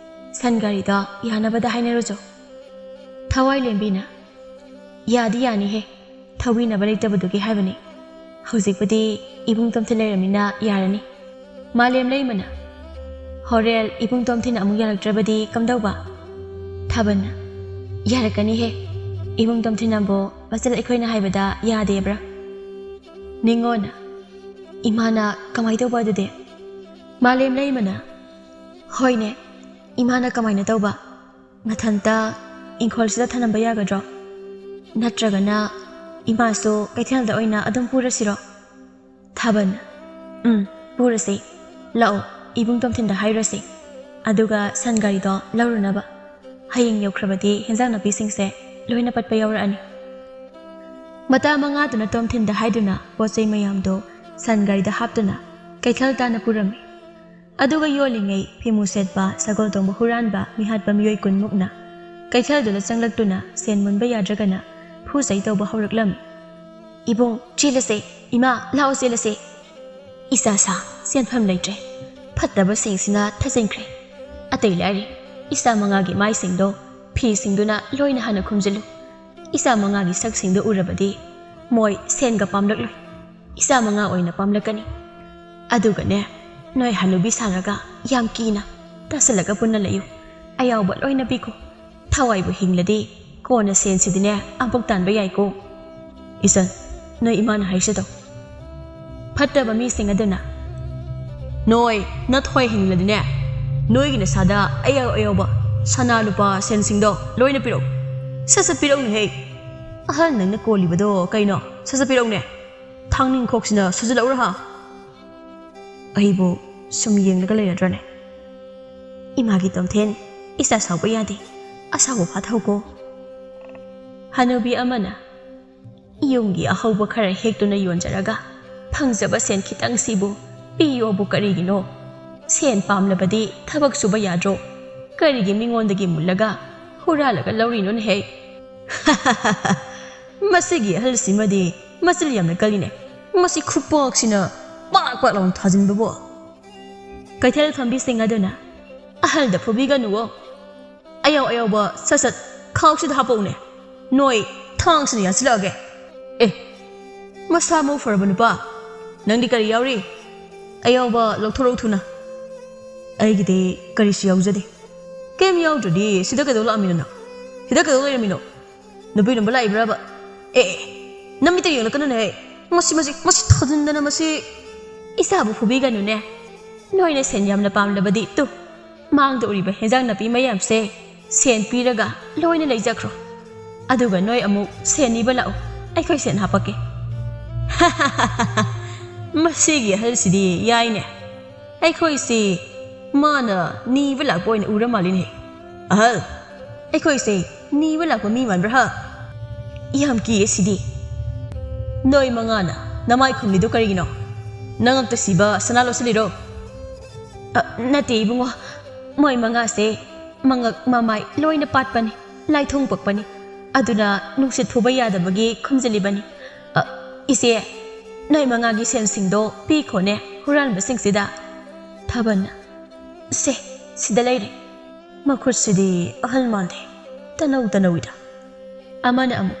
ꯁꯟ ꯒꯥꯔꯤꯗꯣ ꯌꯥꯅꯕꯗ ꯍꯥꯏꯅꯔꯨꯆꯣ꯫" ꯊꯋꯥꯏ ꯂꯦꯝꯕꯤꯅ, "ꯌꯥꯗꯤ ꯌꯥꯅꯤꯍꯦ, ꯊꯧꯕꯤꯅꯕ ꯂꯩꯇꯕꯗꯨꯒꯤ ꯍꯥꯏꯕꯅꯤ꯫ ꯍꯧꯖꯤꯛꯄꯨꯗꯤ ꯏꯕꯨꯡ ꯇꯣꯝꯊꯤꯟ ꯂꯩꯔꯃꯤꯅ ꯌꯥꯔꯅꯤ꯫" ꯃꯥꯂꯦꯝ ꯂꯩꯃꯅ, "ꯍꯣꯔꯦꯟ ꯏꯕꯨꯡ ꯇꯣꯝꯊꯤꯟ ꯑꯃꯨꯛ ꯌꯥꯔꯛꯇ꯭ꯔꯕꯗꯤ ꯀꯝꯗꯧꯕ?" ꯊꯥꯕꯜꯅ, "ꯌꯥꯔꯛꯀꯅꯤꯍꯦ, ꯏꯕꯨꯡ ꯇꯣꯝꯊꯤꯟꯅꯕꯨ ꯃꯆꯜ ꯑꯩꯈꯣꯏꯅ ꯍꯥꯏꯕꯗ ꯌꯥꯗꯦꯕ꯭ꯔꯥ?" ꯅꯤꯉꯣꯜꯅ, "ꯏꯃꯥꯅ ꯀꯃꯥꯏ ꯇꯧꯕ ꯑꯗꯨꯗꯤ?" ꯃꯥꯂꯦꯝ ꯂꯩꯃꯅ, "ꯍꯣꯏꯅꯦ, ꯏꯃꯥꯅ ꯀꯃꯥꯏꯅ ꯇꯧꯕ? ꯃꯊꯟꯇ ꯏꯪꯈꯣꯜꯁꯤꯗ ꯊꯅꯝꯕ ꯌꯥꯒꯗ꯭ꯔꯣ? ꯅꯠꯇ꯭ꯔꯒꯅ ꯏꯃꯥꯁꯨ ꯀꯩꯊꯦꯜꯗ ꯑꯣꯏꯅ ꯑꯗꯨꯝ ꯄꯨꯔꯁꯤꯔꯣ? ꯊꯥꯕꯜ, ꯎꯝ, ꯄꯨꯔꯁꯤ꯫ ꯂꯥꯛꯑꯣ, ꯏꯕꯨꯡ ꯇꯣꯝꯊꯤꯟꯗ ꯍꯥꯏꯔꯨꯔꯁꯤ꯫ ꯑꯗꯨꯒ ꯁꯟ ꯒꯥꯔꯤꯗꯣ ꯂꯧꯔꯨꯅꯕ꯫ ꯍꯌꯦꯡ ꯌꯧꯈ꯭ꯔꯕꯗꯤ ꯍꯦꯟꯖꯥꯡ ꯅꯥꯄꯤꯁꯤꯡꯁꯦ ꯂꯣꯏꯅ ꯄꯠꯄ ꯌꯥꯎꯔꯛꯑꯅꯤ꯫ ꯃꯇꯥ ꯃꯉꯥꯗꯨꯅ ꯇꯣꯝꯊꯤꯟꯗ ꯍꯥꯏꯗꯨꯅ ꯄꯣꯠ ꯆꯩ ꯃꯌꯥꯝꯗꯣ ꯁꯟ ꯒꯥꯔꯤꯗ ꯍꯥꯞꯇꯨꯅ ꯀꯩꯊꯦꯜ ꯇꯥꯟꯅ ꯄꯨꯔꯝꯃꯤ꯫ ꯑꯗꯨꯒ ꯌꯣꯜꯂꯤꯉꯩ ꯐꯤꯃꯨ ꯁꯦꯠꯄ, ꯁꯒꯣꯜ ꯇꯣꯡꯕ ꯍꯨꯔꯥꯟꯕ ꯃꯤꯍꯥꯠꯄ ꯃꯤꯑꯣꯏ ꯀꯨꯟꯃꯨꯛꯅ ꯀꯩꯊꯦꯜꯗꯨꯗ ꯆꯪꯂꯛꯇꯨꯅ ꯁꯦꯟ ꯃꯨꯟꯕ ꯌꯥꯗ꯭ꯔꯒꯅ ꯐꯨ ꯆꯩ ꯇꯧꯕ ꯍꯧꯔꯛꯂꯝꯃꯤ꯫ "ꯏꯕꯨꯡ, ꯆꯦꯜꯂꯁꯦ꯫ ꯏꯃꯥ, ꯂꯥꯛꯑꯣ ꯆꯦꯜꯂꯁꯦ꯫ ꯏꯆꯥ ꯁꯥ, ꯁꯦꯟꯐꯝ ꯂꯩꯇ꯭ꯔꯦ꯫ ꯐꯠꯇꯕꯁꯤꯡꯁꯤꯅ ꯊꯖꯤꯟꯈ꯭ꯔꯦ꯫ ꯑꯇꯩ ꯂꯥꯏꯔꯤ, ꯏꯆꯥ ꯃꯉꯥꯒꯤ ꯃꯥꯏꯁꯤꯡꯗꯣ ꯐꯤꯁꯤꯡꯗꯨꯅ ꯂꯣꯏꯅ ꯍꯥꯟꯅ ꯈꯨꯝꯖꯤꯜꯂꯨ꯫ ꯏꯆꯥ ꯃꯉꯥꯒꯤ ꯁꯛꯁꯤꯡꯗꯨ ꯎꯔꯕꯗꯤ ꯃꯣꯏ ꯁꯦꯟꯒ ꯄꯥꯝꯂꯛꯂꯣꯏ꯫ ꯏꯆꯥ ꯃꯉꯥ ꯑꯣꯏꯅ ꯄꯥꯝꯂꯛꯀꯅꯤ꯫ ꯑꯗꯨꯒꯅꯦ, ꯅꯣꯏ ꯍꯅꯨꯕꯤ ꯁꯥꯔꯒ ꯌꯥꯝ ꯀꯤꯅ ꯇꯥꯁꯤꯜꯂꯒ ꯄꯨꯟꯅ ꯂꯩꯌꯨ꯫ ꯑꯌꯥꯎꯕ ꯂꯣꯏꯅ ꯄꯤꯈꯣ꯫ ꯊꯋꯥꯏꯕꯨ ꯍꯤꯡꯂꯗꯤ ꯀꯣꯟꯅ ꯁꯦꯟꯁꯤꯗꯤꯅꯦ ꯑꯃꯨꯛ ꯇꯥꯟꯕ ꯌꯥꯏꯀꯣ꯫" "ꯏꯆꯟ, ꯅꯣꯏ ꯏꯃꯥꯅ ꯍꯥꯏꯁꯤꯗꯣ꯫" ꯐꯠꯇꯕ ꯃꯤꯁꯤꯡ ꯑꯗꯨꯅ, "ꯅꯣꯏ ꯅꯊꯣꯏ ꯍꯤꯡꯂꯗꯤꯅꯦ, ꯅꯣꯏꯒꯤ ꯅꯁꯥꯗ ꯑꯌꯥꯎ ꯑꯌꯥꯎꯕ ꯁꯅꯥ ꯂꯨꯄꯥ ꯁꯦꯟꯁꯤꯡꯗꯣ ꯂꯣꯏꯅ ꯄꯤꯔꯛꯎ꯫ ꯁꯠ ꯁꯠ ꯄꯤꯔꯛꯎꯅꯦꯍꯦ꯫ ꯑꯍꯜ ꯅꯪꯅ ꯀꯣꯜꯂꯤꯕꯗꯣ ꯀꯩꯅꯣ? ꯁꯠ ꯁꯠ ꯄꯤꯔꯛꯎꯅꯦ꯫ ꯊꯥꯡꯅꯤꯡꯈꯣꯛꯁꯤꯅ ꯁꯨꯖꯜꯂꯛꯎꯔ ꯍꯥ? ꯑꯩꯕꯨ ꯁꯨꯝ ꯌꯦꯡꯂꯒ ꯂꯩꯔꯗ꯭ꯔꯅꯦ?" "ꯏꯃꯥꯒꯤ ꯇꯣꯝꯊꯦꯟ, ꯏꯆꯥ ꯁꯥꯎꯕ ꯌꯥꯗꯦ꯫ ꯑꯁꯥꯎꯕ ꯐꯥꯊꯧꯀꯣ꯫" ꯍꯅꯨꯕꯤ ꯑꯃꯅ, "ꯌꯨꯝꯒꯤ ꯑꯍꯧꯕ ꯈꯔ ꯍꯦꯛꯇꯨꯅ ꯌꯣꯟꯖꯔꯒ ꯐꯪꯖꯕ ꯁꯦꯟ ꯈꯤꯇꯪꯁꯤꯕꯨ ꯄꯤꯌꯣꯕꯨ ꯀꯔꯤꯒꯤꯅꯣ? ꯁꯦꯟ ꯄꯥꯝꯂꯕꯗꯤ ꯊꯕꯛ ꯁꯨꯕ ꯌꯥꯗ꯭ꯔꯣ? ꯀꯔꯤꯒꯤ ꯃꯤꯉꯣꯟꯗꯒꯤ ꯃꯨꯜꯂꯒ ꯍꯨꯔꯥꯜꯂꯒ ꯂꯧꯔꯤꯅꯣꯅꯦꯍꯦ?" "ꯃꯁꯤꯒꯤ ꯑꯍꯜꯁꯤꯃꯗꯤ ꯃꯆꯤꯜ ꯌꯥꯝꯅ ꯀꯜꯂꯤꯅꯦ꯫ ꯃꯁꯤ ꯈꯨꯄꯥꯛꯁꯤꯅ ꯄꯥꯛ ꯄꯥꯛ ꯂꯥꯎꯅ ꯊꯥꯖꯤꯟꯕꯕꯨ꯫" ꯀꯩꯊꯦꯜ ꯐꯝꯕꯤꯁꯤꯡ ꯑꯗꯨꯅ, "ꯑꯍꯜꯗ ꯐꯨꯕꯤꯒꯅꯨꯋꯣ꯫ ꯑꯌꯥꯎ ꯑꯌꯥꯎꯕ ꯁꯠ ꯁꯠ ꯈꯥꯎꯁꯤꯗ ꯍꯥꯞꯄꯛꯎꯅꯦ꯫ ꯅꯣꯏ ꯊꯥꯡꯁꯤꯅ ꯌꯥꯟꯁꯤꯜꯂꯛꯑꯒꯦ꯫ ꯑꯦ, ꯃꯁꯥ ꯃꯎ ꯐꯔꯕ ꯅꯨꯄꯥ, ꯅꯪꯗꯤ ꯀꯔꯤ ꯌꯥꯎꯔꯤ? ꯑꯌꯥꯎꯕ ꯂꯧꯊꯣꯔꯛꯎ ꯊꯨꯅ꯫" "ꯑꯩꯒꯤꯗꯤ ꯀꯔꯤꯁꯨ ꯌꯥꯎꯖꯗꯦ꯫" "ꯀꯩꯝ ꯌꯥꯎꯗ꯭ꯔꯗꯤ ꯁꯤꯗ ꯀꯩꯗꯧ ꯂꯥꯛꯑꯝꯃꯤꯅꯣ ꯅꯪ? ꯁꯤꯗ ꯀꯩꯗꯧ ꯂꯩꯔꯝꯃꯤꯅꯣ? ꯅꯨꯄꯤ ꯂꯨꯝꯕ ꯂꯥꯛꯏꯕ꯭ꯔꯕ? ꯑꯦ, ꯑꯦ, ꯅꯃꯤꯠꯇ ꯌꯦꯡꯂꯛꯀꯅꯨꯅꯦꯍꯦ꯫ ꯃꯁꯤ, ꯃꯁꯤ, ꯃꯁꯤ ꯊꯥꯖꯤꯟꯗꯅ ꯃꯁꯤ꯫" "ꯏꯆꯥꯕꯨ ꯐꯨꯕꯤꯒꯅꯨꯅꯦ꯫ ꯅꯣꯏꯅ ꯁꯦꯟ ꯌꯥꯝꯅ ꯄꯥꯝꯂꯕꯗꯤ ꯇꯨ, ꯃꯥꯡꯗ ꯎꯔꯤꯕ ꯍꯦꯟꯖꯥꯡ ꯅꯥꯄꯤ ꯃꯌꯥꯝꯁꯦ ꯁꯦꯟ ꯄꯤꯔꯒ ꯂꯣꯏꯅ ꯂꯩꯖꯈ꯭ꯔꯣ꯫ ꯑꯗꯨꯒ ꯅꯣꯏ ꯑꯃꯨꯛ ꯁꯦꯟ ꯅꯤꯕ ꯂꯥꯛꯎ, ꯑꯩꯈꯣꯏ ꯁꯦꯟ ꯍꯥꯞꯄꯛꯀꯦ꯫ ꯃꯁꯤꯒꯤ ꯑꯍꯜꯁꯤꯗꯤ ꯌꯥꯏꯅꯦ꯫ ꯑꯩꯈꯣꯏꯁꯤ ꯃꯥꯅ ꯅꯤꯕ ꯂꯥꯛꯄ ꯑꯣꯏꯅ ꯎꯔ ꯃꯥꯜꯂꯤꯅꯦ꯫ ꯑꯍꯜ, ꯑꯩꯈꯣꯏꯁꯦ ꯅꯤꯕ ꯂꯥꯛꯄ ꯃꯤ ꯃꯥꯟꯕ꯭ꯔꯥ ꯍꯥ? ꯌꯥꯝ ꯀꯤꯌꯦ ꯁꯤꯗꯤ꯫ ꯅꯣꯏ ꯃꯉꯥꯅ ꯅꯃꯥꯏ ꯈꯨꯝꯂꯤꯗꯣ ꯀꯔꯤꯒꯤꯅꯣ? ꯅꯉꯛꯇ ꯁꯤꯕ ꯁꯅꯥ ꯂꯧꯁꯤꯜꯂꯤꯔꯣ? ꯑ, ꯅꯠꯇꯦ ꯏꯕꯨꯡꯉꯣ, ꯃꯣꯏ ꯃꯉꯥꯁꯦ ꯃꯉꯛ ꯃꯃꯥꯏ ꯂꯣꯏꯅ ꯄꯥꯠꯄꯅꯤ, ꯂꯥꯏꯊꯣꯡ ꯄꯛꯄꯅꯤ꯫ ꯑꯗꯨꯅ ꯅꯨꯡꯁꯤꯠ ꯐꯨꯕ ꯌꯥꯗꯕꯒꯤ ꯈꯨꯝꯖꯤꯜꯂꯤꯕꯅꯤ꯫ ꯑ, ꯏꯆꯦ, ꯅꯣꯏ ꯃꯉꯥꯒꯤ ꯁꯦꯟꯁꯤꯡꯗꯣ ꯄꯤꯈꯣꯅꯦ ꯍꯨꯔꯥꯟꯕꯁꯤꯡꯁꯤꯗ꯫ ꯊꯥꯕꯜꯅ, ꯁꯦ, ꯁꯤꯗ ꯂꯩꯔꯦ꯫ ꯃꯈꯨꯠꯁꯤꯗꯤ ꯑꯍꯜ ꯃꯥꯟꯗꯦ, ꯇꯅꯧ ꯇꯅꯧꯏꯗ꯫ ꯑꯃꯅ ꯑꯃꯨꯛ,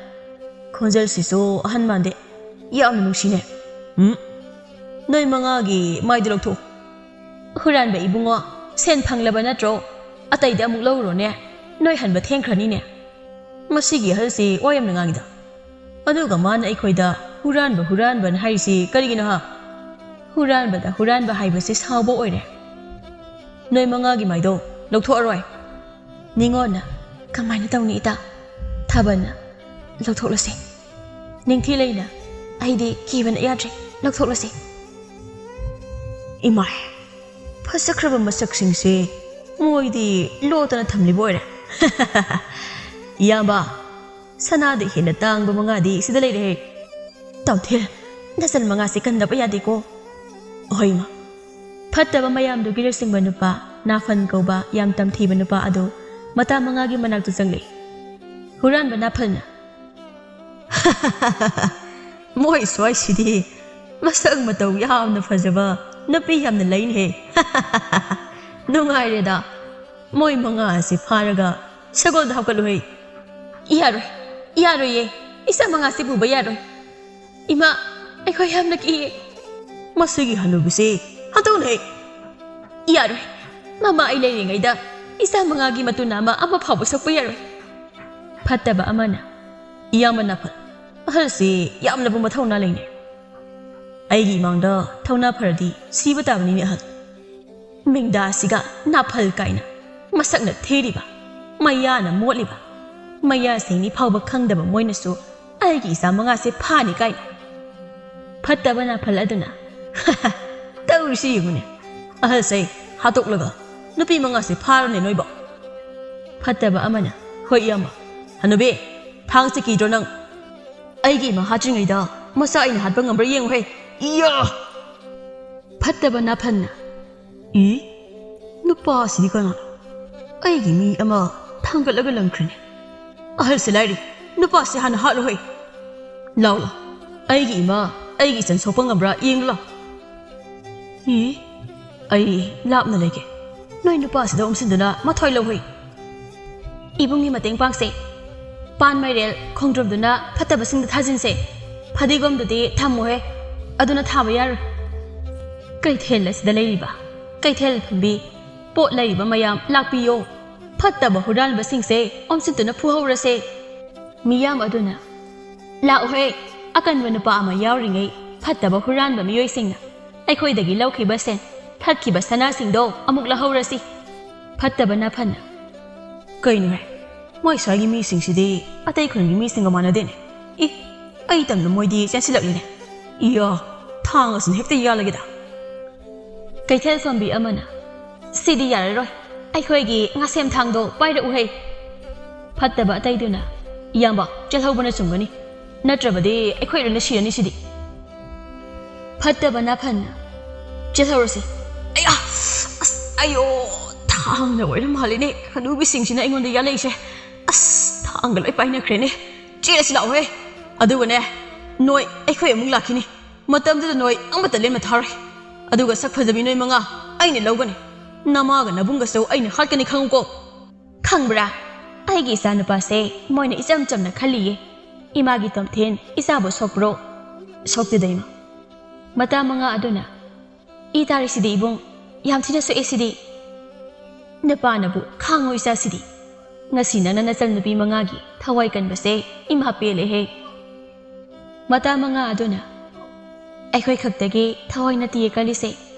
ꯈꯣꯟꯖꯦꯜꯁꯤꯁꯨ ꯑꯍꯜ ꯃꯥꯟꯗꯦ, ꯌꯥꯝꯅ ꯅꯨꯡꯁꯤꯅꯦ꯫ ꯎꯝ? ꯅꯣꯏ ꯃꯉꯥꯒꯤ ꯃꯥꯏꯗꯨ ꯂꯧꯊꯣꯛꯎ꯫ ꯍꯨꯔꯥꯟꯕ ꯏꯕꯨꯡꯉꯣ, ꯁꯦꯟ ꯐꯪꯂꯕ ꯅꯠꯇ꯭ꯔꯣ? ꯑꯇꯩꯗꯤ ꯑꯃꯨꯛ ꯂꯧꯔꯨꯔꯣꯅꯦ, ꯅꯣꯏ ꯍꯟꯕ ꯊꯦꯡꯈ꯭ꯔꯅꯤꯅꯦ꯫ ꯃꯁꯤꯒꯤ ꯑꯍꯜꯁꯤ ꯋꯥ ꯌꯥꯝꯅ ꯉꯥꯡꯉꯤꯗ꯫ ꯑꯗꯨꯒ ꯃꯥꯅ ꯑꯩꯈꯣꯏꯗ ꯍꯨꯔꯥꯟꯕ, ꯍꯨꯔꯥꯟꯕꯅ ꯍꯥꯏꯔꯤꯁꯤ ꯀꯔꯤꯒꯤꯅꯣ ꯍꯥ? ꯍꯨꯔꯥꯟꯕꯗ ꯍꯨꯔꯥꯟꯕ ꯍꯥꯏꯕꯁꯤ ꯁꯥꯎꯕ ꯑꯣꯏꯔꯦ꯫ ꯅꯣꯏ ꯃꯉꯥꯒꯤ ꯃꯥꯏꯗꯣ ꯂꯧꯊꯣꯛꯑꯔꯣꯏ꯫ ꯅꯤꯉꯣꯜꯅ, ꯀꯃꯥꯏꯅ ꯇꯧꯅꯤ ꯏꯇꯥ? ꯊꯥꯕꯜꯅ, ꯂꯧꯊꯣꯛꯂꯁꯦ꯫ ꯅꯤꯡꯊꯤ ꯂꯩꯅ, ꯑꯩꯗꯤ ꯀꯤꯕꯅ ꯌꯥꯗ꯭ꯔꯦ, ꯂꯧꯊꯣꯛꯂꯁꯦ꯫ ꯏꯃꯥꯏ, ꯐꯖꯈ꯭ꯔꯕ ꯃꯁꯛꯁꯤꯡꯁꯦ ꯃꯣꯏꯗꯤ ꯂꯣꯠꯇꯅ ꯊꯝꯂꯤꯕ ꯑꯣꯏꯔꯦ꯫ ꯏꯌꯥꯝꯕ, ꯁꯅꯥꯗ ꯍꯦꯟꯅ ꯇꯥꯡꯕ ꯃꯉꯥꯗꯤ ꯁꯤꯗ ꯂꯩꯔꯦ꯫ ꯇꯥꯎꯊꯦꯜ, ꯅꯆꯟ ꯃꯉꯥꯁꯦ ꯀꯟꯗꯕ ꯌꯥꯗꯦꯀꯣ꯫ ꯑꯍꯣꯏ ꯏꯃꯥ꯫ ꯐꯠꯇꯕ ꯃꯌꯥꯝꯗꯨꯒꯤ ꯂꯣꯏꯁꯤꯟꯕ ꯅꯨꯄꯥ, ꯅꯥꯐꯟ ꯀꯧꯕ ꯌꯥꯝ ꯇꯝꯊꯤꯕ ꯅꯨꯄꯥ ꯑꯗꯨ ꯃꯇꯥ ꯃꯉꯥꯒꯤ ꯃꯅꯥꯛꯇ ꯆꯪꯂꯛꯏ꯫ ꯍꯨꯔꯥꯟꯕ ꯅꯥꯐꯟꯅ, "ꯃꯣꯏ ꯁ꯭ꯋꯥꯏꯁꯤꯗꯤ ꯃꯁꯛ ꯃꯇꯧ ꯌꯥꯝꯅ ꯐꯖꯕ ꯅꯨꯄꯤ ꯌꯥꯝꯅ ꯂꯩꯅꯦꯍꯦ꯫ ꯅꯨꯡꯉꯥꯏꯔꯦꯗ, ꯃꯣꯏ ꯃꯉꯥ ꯑꯁꯤ ꯐꯥꯔꯒ ꯁꯒꯣꯜꯗ ꯍꯥꯞꯀꯠꯂꯨꯍꯦ꯫" "ꯌꯥꯔꯣꯏ, ꯌꯥꯔꯣꯏꯌꯦ, ꯏꯆꯥ ꯃꯉꯥꯁꯤ ꯄꯨꯕ ꯌꯥꯔꯣꯏ꯫ ꯏꯃꯥ, ꯑꯩꯈꯣꯏ ꯌꯥꯝꯅ ꯀꯤꯌꯦ꯫" "ꯃꯁꯤꯒꯤ ꯍꯅꯨꯕꯤꯁꯤ ꯍꯟꯗꯧꯅꯦ꯫" "ꯌꯥꯔꯣꯏ, ꯃꯃꯥ ꯑꯩ ꯂꯩꯔꯤꯉꯩꯗ ꯏꯆꯥ ꯃꯉꯥꯒꯤ ꯃꯇꯨ ꯅꯥꯃ ꯑꯃ ꯐꯥꯎꯕ ꯁꯣꯛꯄ ꯌꯥꯔꯣꯏ꯫" ꯐꯠꯇꯕ ꯑꯃꯅ, "ꯏꯌꯥꯝꯕ ꯅꯥꯐꯜ, ꯑꯍꯜꯁꯤ ꯌꯥꯝꯅꯕꯨ ꯃꯊꯧꯅꯥ ꯂꯩꯅꯦ꯫ ꯑꯩꯒꯤ ꯏꯃꯥꯡꯗ ꯊꯧꯅꯥ ꯐꯔꯗꯤ ꯁꯤꯕ ꯇꯥꯕꯅꯤꯅꯦ ꯑꯍꯜ꯫ ꯃꯤꯡꯗꯥ ꯑꯁꯤꯒ ꯅꯥꯐꯜ ꯀꯥꯏꯅ, ꯃꯁꯛꯅ ꯊꯤꯔꯤꯕ, ꯃꯌꯥꯅ ꯃꯣꯠꯂꯤꯕ, ꯃꯌꯥ ꯁꯦꯡꯅꯤ ꯐꯥꯎꯕ ꯈꯪꯗꯕ ꯃꯣꯏꯅꯁꯨ ꯑꯩꯒꯤ ꯏꯆꯥ ꯃꯉꯥꯁꯦ ꯐꯥꯅꯤ ꯀꯥꯏꯅ꯫ ꯐꯠꯇꯕ ꯅꯥꯐꯜ ꯑꯗꯨꯅ, "ꯇꯧꯔꯤꯁꯤ ꯌꯦꯡꯉꯨꯅꯦ, ꯑꯍꯜꯁꯦ ꯍꯥꯠꯇꯣꯛꯂꯒ ꯅꯨꯄꯤ ꯃꯉꯥꯁꯦ ꯐꯥꯔꯅꯦ ꯅꯣꯏꯕꯣ?" ꯐꯠꯇꯕ ꯑꯃꯅ, "ꯍꯣꯏ ꯏꯌꯥꯝꯕ꯫ ꯍꯅꯨꯕꯤ, ꯊꯥꯡꯁꯦ ꯀꯤꯗ꯭ꯔꯣ ꯅꯪ? ꯑꯩꯒꯤ ꯏꯃꯥ ꯍꯥꯠꯇ꯭ꯔꯤꯉꯩꯗ ꯃꯆꯥ ꯑꯩꯅ ꯍꯥꯠꯄ ꯉꯝꯕ꯭ꯔꯥ ꯌꯦꯡꯉꯨꯍꯦ꯫ ꯏꯌꯥ!" ꯐꯠꯇꯕ ꯅꯥꯐꯟꯅ, "ꯏ, ꯅꯨꯄꯥꯁꯤꯗꯤ ꯀꯅꯥꯅꯣ? ꯑꯩꯒꯤ ꯃꯤ ꯑꯃ ꯊꯥꯡꯒꯠꯂꯒ ꯂꯪꯈ꯭ꯔꯦꯅꯦ꯫ ꯑꯍꯜꯁꯦ ꯂꯥꯏꯔꯤ, ꯅꯨꯄꯥꯁꯦ ꯍꯥꯟꯅ ꯍꯥꯠꯂꯨꯍꯦ꯫ ꯂꯥꯎ ꯂꯥꯎ, ꯑꯩꯒꯤ ꯏꯃꯥ, ꯑꯩꯒꯤ ꯏꯆꯟ ꯁꯣꯛꯄ ꯉꯝꯕ꯭ꯔꯥ ꯌꯦꯡꯂꯨ ꯂꯥꯎ꯫ ꯏ, ꯑꯩ ꯂꯥꯞꯅ ꯂꯩꯒꯦ꯫ ꯅꯣꯏ ꯅꯨꯄꯥꯁꯤꯗ ꯑꯣꯝꯁꯤꯟꯗꯨꯅ ꯃꯊꯣꯏ ꯂꯧꯍꯦ꯫ ꯏꯕꯨꯡꯒꯤ ꯃꯇꯦꯡ ꯄꯥꯡꯁꯦ꯫ ꯄꯥꯟ ꯃꯥꯏꯔꯦꯜ ꯈꯣꯡꯗ꯭ꯔꯨꯝꯗꯨꯅ ꯐꯠꯇꯕꯁꯤꯡꯗ ꯊꯥꯖꯤꯟꯁꯦ꯫ ꯐꯗꯤꯒꯣꯝꯗꯨꯗꯤ ꯊꯝꯃꯨꯍꯦ, ꯑꯗꯨꯅ ꯊꯥꯕ ꯌꯥꯔꯣꯏ꯫ ꯀꯩꯊꯦꯜ ꯑꯁꯤꯗ ꯂꯩꯔꯤꯕ ꯀꯩꯊꯦꯜ ꯐꯝꯕꯤ, ꯄꯣꯠ ꯂꯩꯔꯤꯕ ꯃꯌꯥꯝ ꯂꯥꯛꯄꯤꯌꯣ꯫ ꯐꯠꯇꯕ ꯍꯨꯔꯥꯟꯕꯁꯤꯡꯁꯦ ꯑꯣꯝꯁꯤꯟꯗꯨꯅ ꯐꯨꯍꯧꯔꯁꯦ꯫" ꯃꯤꯌꯥꯝ ꯑꯗꯨꯅ, "ꯂꯥꯛꯎꯍꯦ, ꯑꯀꯟꯕ ꯅꯨꯄꯥ ꯑꯃ ꯌꯥꯎꯔꯤꯉꯩ ꯐꯠꯇꯕ ꯍꯨꯔꯥꯟꯕ ꯃꯤꯑꯣꯏꯁꯤꯡꯅ ꯑꯩꯈꯣꯏꯗꯒꯤ ꯂꯧꯈꯤꯕ ꯁꯦꯟ, ꯊꯠꯈꯤꯕ ꯁꯅꯥꯁꯤꯡꯗꯣ ꯑꯃꯨꯛ ꯂꯧꯍꯧꯔꯁꯤ꯫" ꯐꯠꯇꯕ ꯅꯥꯐꯟꯅ, "ꯀꯩꯅꯣꯍꯦ, ꯃꯣꯏ ꯁ꯭ꯋꯥꯏꯒꯤ ꯃꯤꯁꯤꯡꯁꯤꯗꯤ ꯑꯇꯩ ꯈꯨꯟꯒꯤ ꯃꯤꯁꯤꯡꯒ ꯃꯥꯟꯅꯗꯦꯅꯦ꯫ ꯏ, ꯑꯩ ꯇꯝꯗ ꯃꯣꯏꯗꯤ ꯆꯦꯟꯁꯤꯜꯂꯛꯂꯤꯅꯦ꯫ ꯏꯌꯥ, ꯊꯥꯡ ꯑꯁꯤꯅ ꯍꯦꯛꯇ ꯌꯥꯜꯂꯒꯦꯗ꯫" ꯀꯩꯊꯦꯜ ꯐꯝꯕꯤ ꯑꯃꯅ, "ꯁꯤꯗꯤ ꯌꯥꯔꯔꯣꯏ, ꯑꯩꯈꯣꯏꯒꯤ ꯉꯥꯁꯦꯝ ꯊꯥꯡꯗꯣ ꯄꯥꯏꯔꯛꯎꯍꯦ꯫" ꯐꯠꯇꯕ ꯑꯇꯩꯗꯨꯅ, "ꯏꯌꯥꯝꯕ, ꯆꯦꯜꯍꯧꯕꯅ ꯆꯨꯝꯒꯅꯤ, ꯅꯠꯇ꯭ꯔꯕꯗꯤ ꯑꯩꯈꯣꯏ ꯂꯣꯏꯅ ꯁꯤꯔꯅꯤ ꯁꯤꯗꯤ꯫" ꯐꯠꯇꯕ ꯅꯥꯐꯟꯅ, "ꯆꯦꯜꯍꯧꯔꯁꯤ꯫" ꯑꯌꯥ! ꯑꯁ, ꯑꯌꯣ! ꯊꯥꯡꯅ ꯑꯣꯏꯔ ꯃꯥꯜꯂꯤꯅꯦ, ꯍꯅꯨꯕꯤꯁꯤꯡꯁꯤꯅ ꯑꯩꯉꯣꯟꯗ ꯌꯥꯜꯂꯛꯏꯁꯦ꯫ ꯑꯁ, ꯊꯥꯡꯒ ꯂꯣꯏ ꯄꯥꯏꯅꯈ꯭ꯔꯦꯅꯦ꯫ ꯆꯦꯜꯂꯁꯤ ꯂꯥꯛꯑꯣꯍꯦ꯫ ꯑꯗꯨꯒꯅꯦ, ꯅꯣꯏ ꯑꯩꯈꯣꯏ ꯑꯃꯨꯛ ꯂꯥꯛꯈꯤꯅꯤ꯫ ꯃꯇꯝꯗꯨꯗ ꯅꯣꯏ ꯑꯃꯠꯇ ꯂꯦꯝꯅ ꯊꯥꯔꯣꯏ꯫ ꯑꯗꯨꯒ ꯁꯛ ꯐꯖꯕꯤ ꯅꯣꯏ ꯃꯉꯥ ꯑꯩꯅ ꯂꯧꯒꯅꯤ꯫ ꯅꯃꯥꯒ ꯅꯕꯨꯡꯒꯁꯨ ꯑꯩꯅ ꯍꯥꯠꯀꯅꯤ, ꯈꯪꯉꯨꯀꯣ꯫ ꯈꯪꯕ꯭ꯔꯥ? ꯑꯩꯒꯤ ꯏꯆꯥꯅꯨꯄꯥꯁꯦ ꯃꯣꯏꯅ ꯏꯆꯝ ꯆꯝꯅ ꯈꯜꯂꯤꯌꯦ꯫ ꯏꯃꯥꯒꯤ ꯇꯣꯝꯊꯤꯟ ꯏꯆꯥꯕꯨ ꯁꯣꯛꯄ꯭ꯔꯣ? ꯁꯣꯛꯇꯦꯗ ꯏꯃꯥ꯫ ꯃꯇꯥ ꯃꯉꯥ ꯑꯗꯨꯅ, "ꯏ ꯇꯥꯔꯤꯁꯤꯗꯤ ꯏꯕꯨꯡ, ꯌꯥꯝ ꯊꯤꯅ ꯁꯣꯛꯑꯦ ꯁꯤꯗꯤ꯫ ꯅꯨꯄꯥꯅꯕꯨ ꯈꯥꯡꯉꯣ ꯏꯆꯥꯁꯤꯗꯤ꯫ ꯉꯁꯤ ꯅꯪꯅ ꯅꯆꯟ ꯅꯨꯄꯤ ꯃꯉꯥꯒꯤ ꯊꯋꯥꯏ ꯀꯟꯕꯁꯦ ꯏꯃꯥ ꯄꯦꯜꯂꯦꯍꯦ꯫" ꯃꯇꯥ ꯃꯉꯥ ꯑꯗꯨꯅ, "ꯑꯩꯈꯣꯏ ꯈꯛꯇꯒꯤ ꯊꯋꯥꯏ ꯅꯠꯇꯤꯌꯦ ꯀꯜꯂꯤꯁꯦ,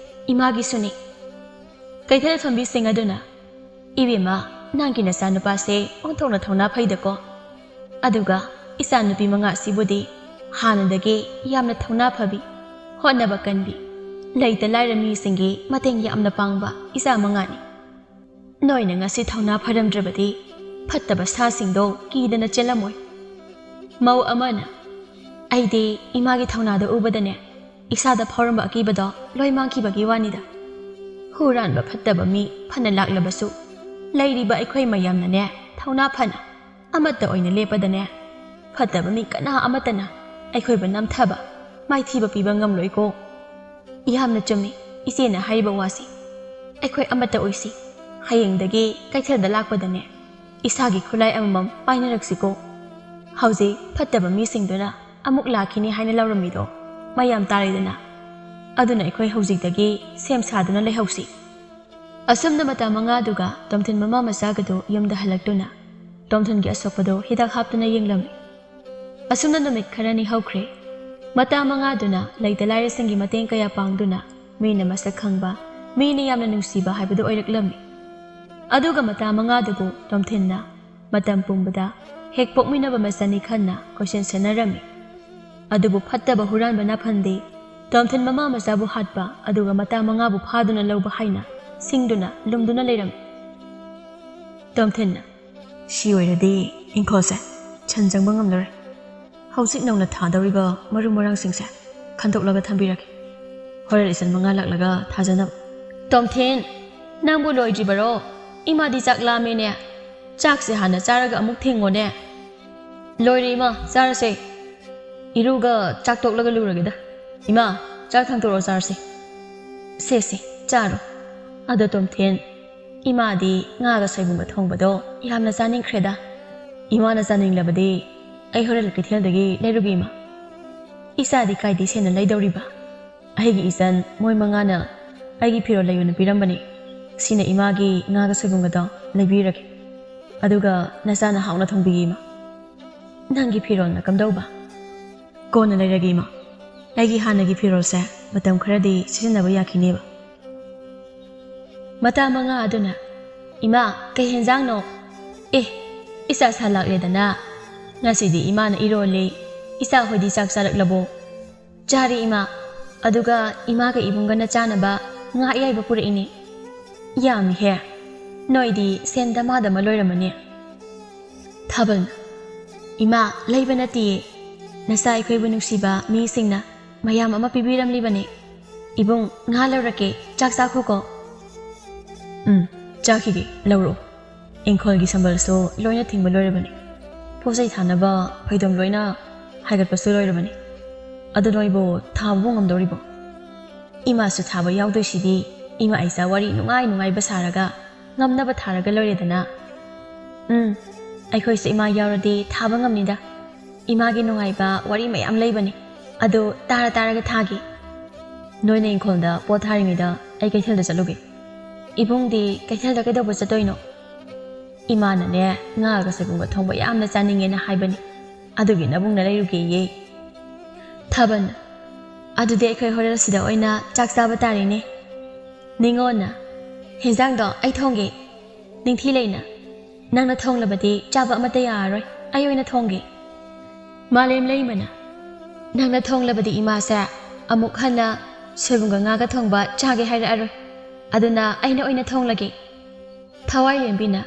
ꯏꯃꯥꯒꯤꯁꯨꯅꯤ꯫" ꯀꯩꯊꯦꯜ ꯐꯝꯕꯤꯁꯤꯡ ꯑꯗꯨꯅ, "ꯏꯕꯦꯝꯃ, ꯅꯪꯒꯤ ꯅꯆꯥꯅꯨꯄꯥꯁꯦ ꯑꯣꯟꯊꯣꯛꯅ ꯊꯧꯅꯥ ꯐꯩꯗꯀꯣ꯫ ꯑꯗꯨꯒ ꯏꯆꯥꯅꯨꯄꯤ ꯃꯉꯥꯁꯤꯕꯨꯗꯤ ꯍꯥꯟꯅꯗꯒꯤ ꯌꯥꯝꯅ ꯊꯧꯅꯥ ꯐꯕꯤ, ꯍꯣꯠꯅꯕ ꯀꯟꯕꯤ, ꯂꯩꯇ ꯂꯥꯏꯔ ꯃꯤꯁꯤꯡꯒꯤ ꯃꯇꯦꯡ ꯌꯥꯝꯅ ꯄꯥꯡꯕ ꯏꯆꯥ ꯃꯉꯥꯅꯤ꯫ ꯅꯣꯏꯅ ꯉꯁꯤ ꯊꯧꯅꯥ ꯐꯔꯝꯗ꯭ꯔꯕꯗꯤ ꯐꯠꯇꯕ ꯁꯥꯁꯤꯡꯗꯣ ꯀꯤꯗꯅ ꯆꯦꯜꯂꯝꯃꯣꯏ꯫ ꯃꯧ ꯑꯃꯅ, "ꯑꯩꯗꯤ ꯏꯃꯥꯒꯤ ꯊꯧꯅꯥꯗꯣ ꯎꯕꯗꯅꯦ, ꯏꯁꯥꯗ ꯐꯥꯎꯔꯝꯕ ꯑꯀꯤꯕꯗꯣ ꯂꯣꯏ ꯃꯥꯡꯈꯤꯕꯒꯤ ꯋꯥꯅꯤꯗ꯫ ꯍꯨꯔꯥꯟꯕ ꯐꯠꯇꯕ ꯃꯤ ꯐꯅ ꯂꯥꯛꯂꯕꯁꯨ, ꯂꯩꯔꯤꯕ ꯑꯩꯈꯣꯏ ꯃꯌꯥꯝꯅꯅꯦ, ꯊꯧꯅꯥ ꯐꯅ ꯑꯃꯠꯇ ꯑꯣꯏꯅ ꯂꯦꯞꯄꯗꯅꯦ, ꯐꯠꯇꯕ ꯃꯤ ꯀꯅꯥ ꯑꯃꯠꯇꯅ ꯑꯩꯈꯣꯏꯕꯨ ꯅꯝꯊꯕ, ꯃꯥꯏꯊꯤꯕ ꯄꯤꯕ ꯉꯝꯂꯣꯏꯀꯣ꯫" ꯌꯥꯝꯅ ꯆꯨꯝꯃꯤ ꯏꯆꯦꯅ ꯍꯥꯏꯔꯤꯕ ꯋꯥꯁꯤ꯫ ꯑꯩꯈꯣꯏ ꯑꯃꯠꯇ ꯑꯣꯏꯁꯤ꯫ ꯍꯌꯦꯡꯗꯒꯤ ꯀꯩꯊꯦꯜꯗ ꯂꯥꯛꯄꯗꯅꯦ, ꯏꯁꯥꯒꯤ ꯈꯨꯠꯂꯥꯏ ꯑꯃꯃꯝ ꯄꯥꯏꯅꯔꯛꯁꯤꯀꯣ꯫ ꯍꯧꯖꯤꯛ ꯐꯠꯇꯕ ꯃꯤꯁꯤꯡꯗꯨꯅ ꯑꯃꯨꯛ ꯂꯥꯛꯈꯤꯅꯤ ꯍꯥꯏꯅ ꯂꯥꯎꯔꯝꯃꯤꯗꯣ ꯃꯌꯥꯝ ꯇꯥꯔꯦꯗꯅ꯫ ꯑꯗꯨꯅ ꯑꯩꯈꯣꯏ ꯍꯧꯖꯤꯛꯇꯒꯤ ꯁꯦꯝ ꯁꯥꯗꯨꯅ ꯂꯩꯍꯧꯁꯤ꯫ ꯑꯁꯨꯝꯅ ꯃꯇꯝ ꯃꯉꯥꯗꯨꯒ ꯇꯣꯝꯊꯤꯟ ꯃꯃꯥ ꯃꯆꯥꯒꯗꯨ ꯌꯨꯝꯗ ꯍꯜꯂꯛꯇꯨꯅ ꯇꯣꯝꯊꯤꯟꯒꯤ ꯑꯁꯣꯛꯄꯗꯨ ꯍꯤꯗꯥꯛ ꯍꯥꯞꯇꯨꯅ ꯌꯦꯡꯂꯝꯃꯤ꯫ ꯑꯁꯨꯝꯅ ꯅꯨꯃꯤꯠ ꯈꯔꯅꯤ ꯍꯧꯈ꯭ꯔꯦ꯫ ꯃꯇꯥ ꯃꯉꯥꯗꯨꯅ ꯂꯩꯇ ꯂꯥꯏꯔꯁꯤꯡꯒꯤ ꯃꯇꯦꯡ ꯀꯌꯥ ꯄꯥꯡꯗꯨꯅ ꯃꯤꯅ ꯃꯁꯛ ꯈꯪꯕ, ꯃꯤꯅ ꯌꯥꯝꯅ ꯅꯨꯡꯁꯤꯕ ꯍꯥꯏꯕꯗꯨ ꯑꯣꯏꯔꯛꯂꯝꯃꯤ꯫ ꯑꯗꯨꯒ ꯃꯇꯥ ꯃꯉꯥꯗꯨꯕꯨ ꯇꯣꯝꯊꯤꯟꯅ ꯃꯇꯝ ꯄꯨꯝꯕꯗ ꯍꯦꯛ ꯄꯣꯛꯃꯤꯟꯅꯕ ꯃꯆꯟꯅꯤ ꯈꯟꯅ ꯀꯣꯏꯁꯦꯟ ꯁꯦꯟꯅꯔꯝꯃꯤ꯫ ꯑꯗꯨꯕꯨ ꯐꯠꯇꯕ ꯍꯨꯔꯥꯟꯕ ꯅꯥꯐꯟꯗꯤ ꯇꯣꯝꯊꯤꯟ ꯃꯃꯥ ꯃꯆꯥꯕꯨ ꯍꯥꯠꯄ ꯑꯗꯨꯒ ꯃꯇꯥ ꯃꯉꯥꯕꯨ ꯐꯥꯗꯨꯅ ꯂꯧꯕ ꯍꯥꯏꯅ ꯁꯤꯡꯗꯨꯅ ꯂꯨꯝꯗꯨꯅ ꯂꯩꯔꯝꯃꯤ꯫ ꯇꯣꯝꯊꯤꯟꯅ, "ꯁꯤ ꯑꯣꯏꯔꯗꯤ ꯏꯪꯈꯣꯜꯁꯦ ꯁꯟ ꯆꯪꯕ ꯉꯝꯂꯔꯣꯏ꯫ ꯍꯧꯖꯤꯛ ꯅꯧꯅ ꯊꯥꯗꯧꯔꯤꯕ ꯃꯔꯨ ꯃꯔꯥꯡꯁꯤꯡꯁꯦ ꯈꯟꯗꯣꯛꯂꯒ ꯊꯝꯕꯤꯔꯒꯦ꯫ ꯍꯣꯔꯦꯟ ꯏꯆꯟ ꯃꯉꯥ ꯂꯥꯛꯂꯒ ꯊꯥꯖꯅꯕ꯫" "ꯇꯣꯝꯊꯤꯟ, ꯅꯪꯕꯨ ꯂꯣꯏꯗ꯭ꯔꯤꯕꯔꯣ? ꯏꯃꯥꯗꯤ ꯆꯥꯛ ꯂꯥꯝꯃꯦꯅꯦ꯫ ꯆꯥꯛꯁꯦ ꯍꯥꯟꯅ ꯆꯥꯔꯒ ꯑꯃꯨꯛ ꯊꯦꯡꯉꯣꯅꯦ꯫" "ꯂꯣꯏꯔꯦ ꯏꯃꯥ, ꯆꯥꯔꯁꯦ꯫ ꯏꯔꯨꯒ ꯆꯥꯛ ꯇꯣꯛꯂꯒ ꯂꯨꯔꯒꯦꯗ꯫ ꯏꯃꯥ, ꯆꯥꯛ ꯊꯥꯡꯗꯣꯔꯛꯑꯣ, ꯆꯥꯔꯁꯦ꯫" "ꯁꯦ ꯁꯦ, ꯆꯥꯔꯣ꯫ ꯑꯗꯣ ꯇꯣꯝꯊꯤꯟ, ꯏꯃꯥꯗꯤ ꯉꯥꯒ ꯁꯣꯏꯕꯨꯝꯒ ꯊꯣꯡꯕꯗꯣ ꯌꯥꯝꯅ ꯆꯥꯅꯤꯡꯈ꯭ꯔꯦꯗ꯫ ꯏꯃꯥꯅ ꯆꯥꯅꯤꯡꯂꯕꯗꯤ ꯑꯩ ꯍꯣꯔꯦꯟ ꯀꯩꯊꯦꯜꯗꯒꯤ ꯂꯩꯔꯨꯒꯦ ꯏꯃꯥ꯫" "ꯏꯆꯥꯗꯤ ꯀꯥꯏꯗꯩ ꯁꯦꯟꯅ ꯂꯩꯗꯧꯔꯤꯕ? ꯑꯩꯒꯤ ꯏꯆꯟ ꯃꯣꯏ ꯃꯉꯥꯅ ꯑꯩꯒꯤ ꯐꯤꯔꯣꯜ ꯂꯩꯌꯨꯅ ꯄꯤꯔꯝꯕꯅꯤ꯫ ꯁꯤꯅ ꯏꯃꯥꯒꯤ ꯉꯥꯒ ꯁꯣꯏꯕꯨꯝꯒꯗꯣ ꯂꯩꯕꯤꯔꯒꯦ꯫ ꯑꯗꯨꯒ ꯅꯆꯥꯅ ꯍꯥꯎꯅ ꯊꯣꯡꯕꯤꯒꯦ ꯏꯃꯥ꯫" "ꯅꯪꯒꯤ ꯐꯤꯔꯣꯜꯅ ꯀꯝꯗꯧꯕ?" "ꯀꯣꯟꯅ ꯂꯩꯔꯒꯦ ꯏꯃꯥ꯫ ꯑꯩꯒꯤ ꯍꯥꯟꯅꯒꯤ ꯐꯤꯔꯣꯜꯁꯦ ꯃꯇꯝ ꯈꯔꯗꯤ ꯁꯤꯖꯤꯟꯅꯕ ꯌꯥꯈꯤꯅꯦꯕ꯫" ꯃꯇꯥ ꯃꯉꯥ ꯑꯗꯨꯅ "ꯏꯃꯥ, ꯀꯩ ꯍꯦꯟꯖꯥꯡꯅꯣ?" "ꯑꯦ, ꯏꯆꯥ ꯁꯥ ꯂꯥꯛꯂꯦꯗꯅ꯫ ꯉꯁꯤꯗꯤ ꯏꯃꯥꯅ ꯏꯔꯣꯜꯂꯤ꯫ ꯏꯆꯥ ꯍꯣꯏꯗꯤ ꯆꯥꯛ ꯆꯥꯔꯛꯂꯕꯣ?" "ꯆꯥꯔꯦ ꯏꯃꯥ꯫ ꯑꯗꯨꯒ ꯏꯃꯥꯒ ꯏꯕꯨꯡꯒꯅ ꯆꯥꯅꯕ ꯉꯥ ꯑꯌꯥꯏꯕ ꯄꯨꯔꯛꯏꯅꯦ꯫ ꯌꯥꯝꯃꯤꯍꯦ꯫ ꯅꯣꯏꯗꯤ ꯁꯦꯟ ꯗꯃꯥ ꯗꯃꯥ ꯂꯣꯏꯔꯝꯃꯅꯤ꯫" ꯊꯥꯕꯜꯅ, "ꯏꯃꯥ, ꯂꯩꯕ ꯅꯠꯇꯤꯌꯦ꯫ ꯅꯆꯥ ꯑꯩꯈꯣꯏꯕꯨ ꯅꯨꯡꯁꯤꯕ ꯃꯤꯁꯤꯡꯅ ꯃꯌꯥꯝ ꯑꯃ ꯄꯤꯕꯤꯔꯝꯂꯤꯕꯅꯦ꯫ ꯏꯕꯨꯡ, ꯉꯥ ꯂꯧꯔꯛꯀꯦ, ꯆꯥꯛ ꯆꯥꯈꯣꯀꯣ꯫" "ꯎꯝ, ꯆꯥꯈꯤꯒꯦ, ꯂꯧꯔꯛꯑꯣ꯫ ꯏꯪꯈꯣꯜꯒꯤ ꯁꯝꯕꯜꯁꯨ ꯂꯣꯏꯅ ꯊꯤꯡꯕ ꯂꯣꯏꯔꯕꯅꯤ꯫ ꯄꯣꯠ ꯆꯩ ꯊꯥꯅꯕ ꯐꯩꯗꯣꯝ ꯂꯣꯏꯅ ꯍꯥꯏꯒꯠꯄꯁꯨ ꯂꯣꯏꯔꯕꯅꯤ꯫ ꯑꯗꯨ ꯅꯣꯏꯕꯨ ꯊꯥꯕꯕꯨ ꯉꯝꯗꯧꯔꯤꯕꯣ?" "ꯏꯃꯥꯁꯨ ꯊꯥꯕ ꯌꯥꯎꯗꯣꯏꯁꯤꯗꯤ, ꯏꯃꯥ ꯏꯆꯥ ꯋꯥꯔꯤ ꯅꯨꯡꯉꯥꯏ ꯅꯨꯡꯉꯥꯏꯕ ꯁꯥꯔꯒ ꯉꯝꯅꯕ ꯊꯥꯔꯒ ꯂꯣꯏꯔꯦꯗꯅ꯫" "ꯎꯝ, ꯑꯩꯈꯣꯏꯁꯨ ꯏꯃꯥ ꯌꯥꯎꯔꯗꯤ ꯊꯥꯕ ꯉꯝꯅꯤꯗ꯫ ꯏꯃꯥꯒꯤ ꯅꯨꯡꯉꯥꯏꯕ ꯋꯥꯔꯤ ꯃꯌꯥꯝ ꯂꯩꯕꯅꯤ꯫ ꯑꯗꯨ ꯇꯥꯔ ꯇꯥꯔꯒ ꯊꯥꯒꯦ꯫ ꯅꯣꯏꯅ ꯏꯪꯈꯣꯜꯗ ꯄꯣꯠ ꯊꯥꯔꯤꯉꯩꯗ ꯑꯩ ꯀꯩꯊꯦꯜꯗ ꯆꯠꯂꯨꯒꯦ꯫" "ꯏꯕꯨꯡꯗꯤ ꯀꯩꯊꯦꯜꯗ ꯀꯩꯗꯧꯕ ꯆꯠꯇꯣꯏꯅꯣ?" "ꯏꯃꯥꯅꯅꯦ, ꯉꯥꯒ ꯁꯣꯏꯕꯨꯝꯒ ꯊꯣꯡꯕ ꯌꯥꯝꯅ ꯆꯥꯅꯤꯡꯉꯦꯅ ꯍꯥꯏꯕꯅꯤ꯫ ꯑꯗꯨꯒꯤ ꯅꯕꯨꯡꯅ ꯂꯩꯔꯨꯒꯦꯌꯦ꯫" ꯊꯥꯕꯜ, "ꯑꯗꯨꯗꯤ ꯑꯩꯈꯣꯏ ꯍꯣꯔꯦꯟ ꯁꯤꯗ ꯑꯣꯏꯅ ꯆꯥꯛ ꯆꯥꯕ ꯇꯥꯔꯦꯅꯦ꯫" ꯅꯤꯉꯣꯜꯅ, "ꯍꯦꯟꯖꯥꯡꯗꯣ ꯑꯩ ꯊꯣꯡꯒꯦ꯫" ꯅꯤꯡꯊꯤ ꯂꯩꯅ, "ꯅꯪꯅ ꯊꯣꯡꯂꯕꯗꯤ ꯆꯥꯕ ꯑꯃꯠꯇ ꯌꯥꯔꯔꯣꯏ, ꯑꯩ ꯑꯣꯏꯅ ꯊꯣꯡꯒꯦ꯫" ꯃꯥꯂꯦꯝ ꯂꯩꯃꯅ, "ꯅꯪꯅ ꯊꯣꯡꯂꯕꯗꯤ ꯏꯃꯥꯁꯦ ꯑꯃꯨꯛ ꯍꯟꯅ ꯁꯣꯏꯕꯨꯝꯒ ꯉꯥꯒ ꯊꯣꯡꯕ ꯆꯥꯒꯦ ꯍꯥꯏꯔꯛꯑꯔꯣꯏ꯫ ꯑꯗꯨꯅ ꯑꯩꯅ ꯑꯣꯏꯅ ꯊꯣꯡꯂꯒꯦ꯫" ꯊꯋꯥꯏ ꯂꯦꯝꯕꯤꯅ,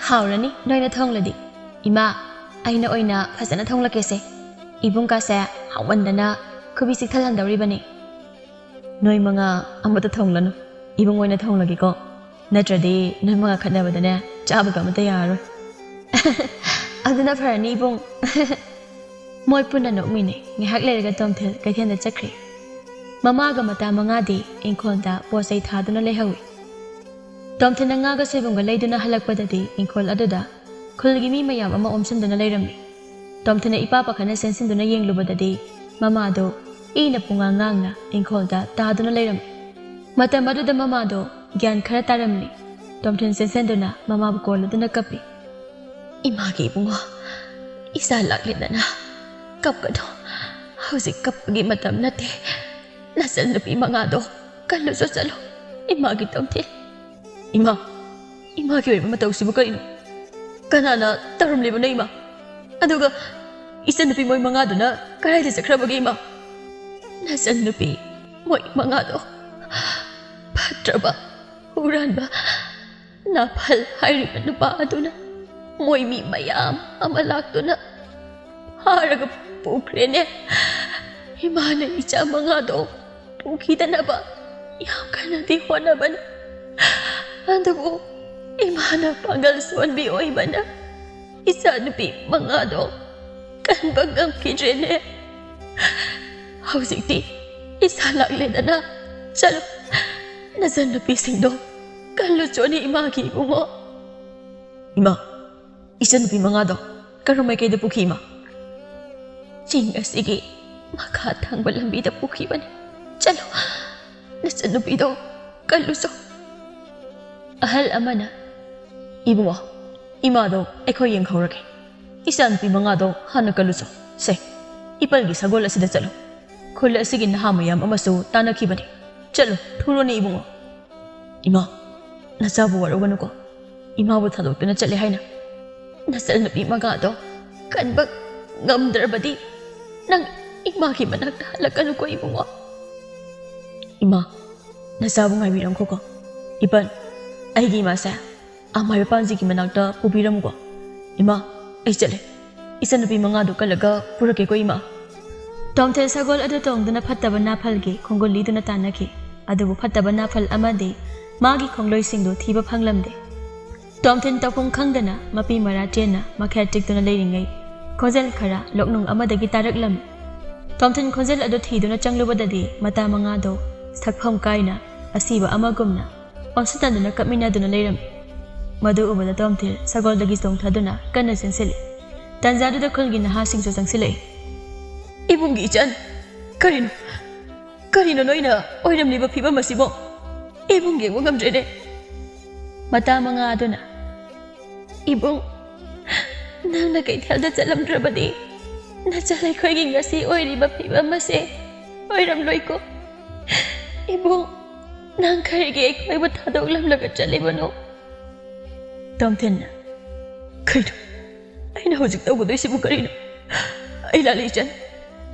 "ꯍꯥꯎꯔꯅꯤ ꯅꯣꯏꯅ ꯊꯣꯡꯂꯗꯤ꯫ ꯏꯃꯥ, ꯑꯩꯅ ꯑꯣꯏꯅ ꯐꯖꯅ ꯊꯣꯡꯂꯛꯀꯦꯁꯦ꯫ ꯏꯕꯨꯡꯒꯁꯦ ꯍꯥꯎꯃꯟꯗꯅ ꯈꯨꯕꯤ ꯆꯤꯛꯊꯜꯍꯟꯗꯧꯔꯤꯕꯅꯤ꯫" "ꯅꯣꯏ ꯃꯉꯥ ꯑꯃꯠꯇ ꯊꯣꯡꯂꯅꯨ, ꯏꯕꯨꯡ ꯑꯣꯏꯅ ꯊꯣꯡꯂꯒꯦꯀꯣ꯫ ꯅꯠꯇ꯭ꯔꯗꯤ ꯅꯣꯏ ꯃꯉꯥ ꯈꯠꯅꯕꯗꯅꯦ ꯆꯥꯕꯒ ꯑꯃꯠꯇ ꯌꯥꯔꯔꯣꯏ꯫" "ꯑꯗꯨꯅ ꯐꯔꯅꯤ ꯏꯕꯨꯡ꯫" ꯃꯣꯏ ꯄꯨꯟꯅ ꯅꯣꯛꯃꯤꯟꯅꯩ꯫ ꯉꯥꯏꯍꯥꯛ ꯂꯩꯔꯒ ꯇꯣꯝꯊꯤꯜ ꯀꯩꯊꯦꯜꯗ ꯆꯠꯈ꯭ꯔꯦ꯫ ꯃꯃꯥꯒ ꯃꯇꯥ ꯃꯉꯥꯗꯤ ꯏꯪꯈꯣꯜꯗ ꯄꯣꯠ ꯆꯩ ꯊꯥꯗꯨꯅ ꯂꯩꯍꯧꯏ꯫ ꯇꯣꯝꯊꯤꯜꯅ ꯉꯥꯒ ꯁꯣꯏꯕꯨꯝꯒ ꯂꯩꯗꯨꯅ ꯍꯜꯂꯛꯄꯗꯗꯤ ꯏꯪꯈꯣꯜ ꯑꯗꯨꯗ ꯈꯨꯜꯒꯤ ꯃꯤ ꯃꯌꯥꯝ ꯑꯃ ꯑꯣꯝꯁꯤꯟꯗꯨꯅ ꯂꯩꯔꯝꯃꯤ꯫ ꯇꯣꯝꯊꯤꯜꯅ ꯏꯄꯥ ꯄꯥꯈꯠꯅ ꯆꯦꯟꯁꯤꯟꯗꯨꯅ ꯌꯦꯡꯂꯨꯕꯗꯗꯤ ꯃꯃꯥꯗꯣ ꯏꯅ ꯄꯨꯡꯉꯥ ꯉꯥꯡꯅ ꯏꯪꯈꯣꯜꯗ ꯇꯥꯗꯨꯅ ꯂꯩꯔꯝꯃꯤ꯫ ꯃꯇꯝ ꯑꯗꯨꯗ ꯃꯃꯥꯗꯣ ꯒ꯭ꯌꯥꯟ ꯈꯔ ꯇꯥꯔꯝꯂꯤ꯫ ꯇꯣꯝꯊꯤꯜ ꯆꯦꯟꯁꯤꯟꯗꯨꯅ ꯃꯃꯥꯕꯨ ꯀꯣꯜꯂꯗꯨꯅ ꯀꯞꯄꯤ꯫ "ꯏꯃꯥꯒꯤ ꯏꯕꯨꯡꯉꯣ, ꯏꯆꯥ ꯂꯥꯛꯂꯦꯗꯅ꯫ ꯀꯞꯀꯅꯨ, ꯍꯧꯖꯤꯛ ꯀꯞꯄꯒꯤ ꯃꯇꯝ ꯅꯠꯇꯦ꯫ ꯅꯆꯟꯅꯨꯄꯤ ꯃꯉꯥꯗꯣ ꯀꯜꯂꯨꯆꯣ ꯆꯠꯂꯣ, ꯏꯃꯥꯒꯤ ꯇꯣꯝꯊꯤꯜ꯫" "ꯏꯃꯥ, ꯏꯃꯥꯒꯤ ꯑꯣꯏꯕ ꯃꯇꯧꯁꯤꯕꯨ ꯀꯔꯤꯅꯣ? ꯀꯅꯥꯅ ꯇꯧꯔꯝꯂꯤꯕꯅꯣ ꯏꯃꯥ? ꯑꯗꯨꯒ ꯏꯆꯟꯅꯨꯄꯤ ꯃꯣꯏ ꯃꯉꯥꯗꯨꯅ ꯀꯗꯥꯏꯗ ꯆꯠꯈ꯭ꯔꯕꯒꯦ ꯏꯃꯥ? ꯅꯆꯟꯅꯨꯄꯤ ꯃꯣꯏ ꯃꯉꯥꯗꯣ ꯐꯠꯇ꯭ꯔꯕ, ꯍꯨꯔꯥꯟꯕ, ꯅꯥꯐꯜ ꯍꯥꯏꯔꯤꯕ ꯅꯨꯄꯥ ꯑꯗꯨꯅ ꯃꯣꯏ ꯃꯤ ꯃꯌꯥꯝ ꯑꯃ ꯂꯥꯛꯇꯨꯅ ꯐꯥꯔꯒ ꯄꯨꯈ꯭ꯔꯦꯅꯦ꯫ ꯏꯃꯥꯅ ꯏꯆꯥ ꯃꯉꯥꯗꯣ ꯄꯨꯈꯤꯗꯅꯕ ꯌꯥꯝ ꯀꯟꯅꯗꯤ ꯍꯣꯠꯅꯕꯅꯤ꯫ ꯑꯗꯨꯕꯨ ꯏꯃꯥꯅ ꯄꯥꯡꯒꯜ ꯁꯣꯟꯕꯤ ꯑꯣꯏꯕꯅ ꯏꯆꯥ ꯅꯨꯄꯤ ꯃꯉꯥꯗꯣ ꯀꯟꯕ ꯉꯝꯈꯤꯗ꯭ꯔꯦꯅꯦ꯫ ꯍꯧꯖꯤꯛꯇꯤ ꯏꯁꯥ ꯂꯥꯛꯂꯦꯗꯅ꯫ ꯆꯠꯂꯣ, ꯅꯆꯟꯅꯨꯄꯤꯁꯤꯡꯗꯣ ꯀꯜꯂꯨ ꯆꯣꯅꯤ ꯏꯃꯥꯒꯤ ꯏꯕꯨꯡꯉꯣ꯫ ꯏꯃꯥ, ꯏꯆꯟꯅꯨꯄꯤ ꯃꯉꯥꯗꯣ ꯀꯔꯝ ꯃꯥꯏꯀꯩꯗ ꯄꯨꯈꯤ ꯏꯃꯥ? ꯆꯤꯡ ꯑꯁꯤꯒꯤ ꯃꯈꯥ ꯊꯪꯕ ꯂꯝꯕꯤꯗ ꯄꯨꯈꯤꯕꯅꯤ꯫ ꯆꯠꯂꯣ, ꯅꯆꯟꯅꯨꯄꯤꯗꯣ ꯀꯜꯂꯨꯆꯣ꯫ ꯑꯍꯜ ꯑꯃꯅ, "ꯏꯕꯨꯡꯉꯣ, ꯏꯃꯥꯗꯣ ꯑꯩꯈꯣꯏ ꯌꯦꯡꯍꯧꯔꯒꯦ꯫ ꯏꯆꯥꯅꯨꯄꯤ ꯃꯉꯥꯗꯣ ꯍꯥꯟꯅ ꯀꯜꯂꯨꯆꯣ꯫ ꯁꯦ, ꯏꯄꯜꯒꯤ ꯁꯒꯣꯜ ꯑꯁꯤꯗ ꯆꯠꯂꯨ꯫ ꯈꯨꯜ ꯑꯁꯤꯒꯤ ꯅꯍꯥ ꯃꯌꯥꯝ ꯑꯃꯁꯨ ꯇꯥꯟꯅꯈꯤꯕꯅꯤ꯫ ꯆꯠꯂꯨ, ꯊꯨꯔꯣꯅꯦ ꯏꯕꯨꯡꯉꯣ꯫" "ꯏꯃꯥ, ꯅꯆꯥꯕꯨ ꯋꯥꯔꯧꯒꯅꯨꯀꯣ꯫ ꯏꯃꯥꯕꯨ ꯊꯥꯗꯣꯛꯇꯨꯅ ꯆꯠꯂꯦ ꯍꯥꯏꯅ ꯅꯆꯟꯅꯨꯄꯤ ꯃꯉꯥꯗꯣ ꯀꯟꯕ ꯉꯝꯗ꯭ꯔꯕꯗꯤ ꯅꯪ ꯏꯃꯥꯒꯤ ꯃꯅꯥꯛꯇ ꯍꯜꯂꯛꯀꯅꯨꯀꯣ ꯏꯕꯨꯡꯉꯣ꯫" "ꯏꯃꯥ, ꯅꯆꯥꯕꯨ ꯉꯥꯏꯕꯤꯔꯝꯈꯣꯀꯣ꯫ ꯏꯄꯟ, ꯑꯩꯒꯤ ꯏꯃꯥꯁꯦ ꯑꯥ ꯃꯥꯏꯕ ꯄꯥꯟꯖꯤꯒꯤ ꯃꯅꯥꯛꯇ ꯄꯨꯕꯤꯔꯝꯃꯨꯀꯣ꯫ ꯏꯃꯥ, ꯑꯩ ꯆꯠꯂꯦ꯫ ꯏꯆꯟꯅꯨꯄꯤ ꯃꯉꯥꯗꯨ ꯀꯜꯂꯒ ꯄꯨꯔꯛꯀꯦꯀꯣ ꯏꯃꯥ꯫" ꯇꯣꯝꯊꯤꯜ ꯁꯒꯣꯜ ꯑꯗꯨ ꯇꯣꯡꯗꯨꯅ ꯐꯠꯇꯕ ꯅꯥꯐꯜꯒꯤ ꯈꯣꯡꯒꯨꯜ ꯂꯤꯗꯨꯅ ꯇꯥꯟꯅꯈꯤ꯫ ꯑꯗꯨꯕꯨ ꯐꯠꯇꯕ ꯅꯥꯐꯜ ꯑꯃꯗꯤ ꯃꯥꯒꯤ ꯈꯣꯡꯂꯣꯏꯁꯤꯡꯗꯨ ꯊꯤꯕ ꯐꯪꯂꯝꯗꯦ꯫ ꯇꯣꯝꯊꯤꯟ ꯇꯧꯐꯝ ꯈꯪꯗꯅ ꯃꯄꯤ ꯃꯔꯥ ꯆꯦꯟꯅ ꯃꯈꯦꯠ ꯇꯤꯛꯇꯨꯅ ꯂꯩꯔꯤꯉꯩ, ꯈꯣꯟꯖꯦꯜ ꯈꯔ ꯂꯣꯛꯅꯨꯡ ꯑꯃꯗꯒꯤ ꯇꯥꯔꯛꯂꯝꯃꯤ꯫ ꯇꯣꯝꯊꯤꯟ ꯈꯣꯟꯖꯦꯜ ꯑꯗꯨ ꯊꯤꯗꯨꯅ ꯆꯪꯂꯨꯕꯗꯗꯤ ꯃꯇꯥ ꯃꯉꯥꯗꯣ ꯁꯛꯐꯝ ꯀꯥꯏꯅ ꯑꯁꯤꯕ ꯑꯃꯒꯨꯝꯅ ꯑꯣꯟꯁꯤꯟꯅꯗꯨꯅ ꯀꯞꯃꯤꯟꯅꯗꯨꯅ ꯂꯩꯔꯝꯃꯤ꯫ ꯃꯗꯨ ꯎꯕꯗ ꯇꯣꯝꯊꯤꯟ ꯁꯒꯣꯜꯗꯒꯤ ꯆꯣꯡꯊꯗꯨꯅ ꯀꯟꯅ ꯆꯦꯟꯁꯤꯜꯂꯤ꯫ ꯇꯥꯟꯖꯥꯗꯨꯗ ꯈꯨꯜꯒꯤ ꯅꯍꯥꯁꯤꯡꯁꯨ ꯆꯪꯁꯤꯜꯂꯛꯏ꯫ "ꯏꯕꯨꯡꯒꯤ ꯏꯆꯟ, ꯀꯔꯤꯅꯣ? ꯀꯔꯤꯅꯣ ꯅꯣꯏꯅ ꯑꯣꯏꯔꯝꯂꯤꯕ ꯐꯤꯕꯝ ꯑꯁꯤꯕꯣ? ꯏꯕꯨꯡ ꯌꯦꯡꯕ ꯉꯝꯗ꯭ꯔꯦꯅꯦ꯫" ꯃꯇꯥ ꯃꯉꯥ ꯑꯗꯨꯅ, "ꯏꯕꯨꯡ, ꯅꯪꯅ ꯀꯩꯊꯦꯜꯗ ꯆꯠꯂꯝꯗ꯭ꯔꯕꯗꯤ ꯅꯆꯜ ꯑꯩꯈꯣꯏꯒꯤ ꯉꯁꯤ ꯑꯣꯏꯔꯤꯕ ꯐꯤꯕꯝ ꯑꯁꯦ ꯑꯣꯏꯔꯝꯂꯣꯏꯀꯣ꯫ ꯏꯕꯨꯡ, ꯅꯪ ꯀꯔꯤꯒꯤ ꯑꯩꯈꯣꯏꯕꯨ ꯊꯥꯗꯣꯛꯂꯝꯂꯒ ꯆꯠꯂꯤꯕꯅꯣ? ꯇꯣꯝꯊꯤꯟꯅ, "ꯀꯩꯅꯣ? ꯑꯩꯅ ꯍꯧꯖꯤꯛ ꯇꯧꯒꯗꯣꯏꯁꯤꯕꯨ ꯀꯔꯤꯅꯣ? ꯑꯩ ꯂꯥꯜꯂꯤ ꯏꯆꯟ꯫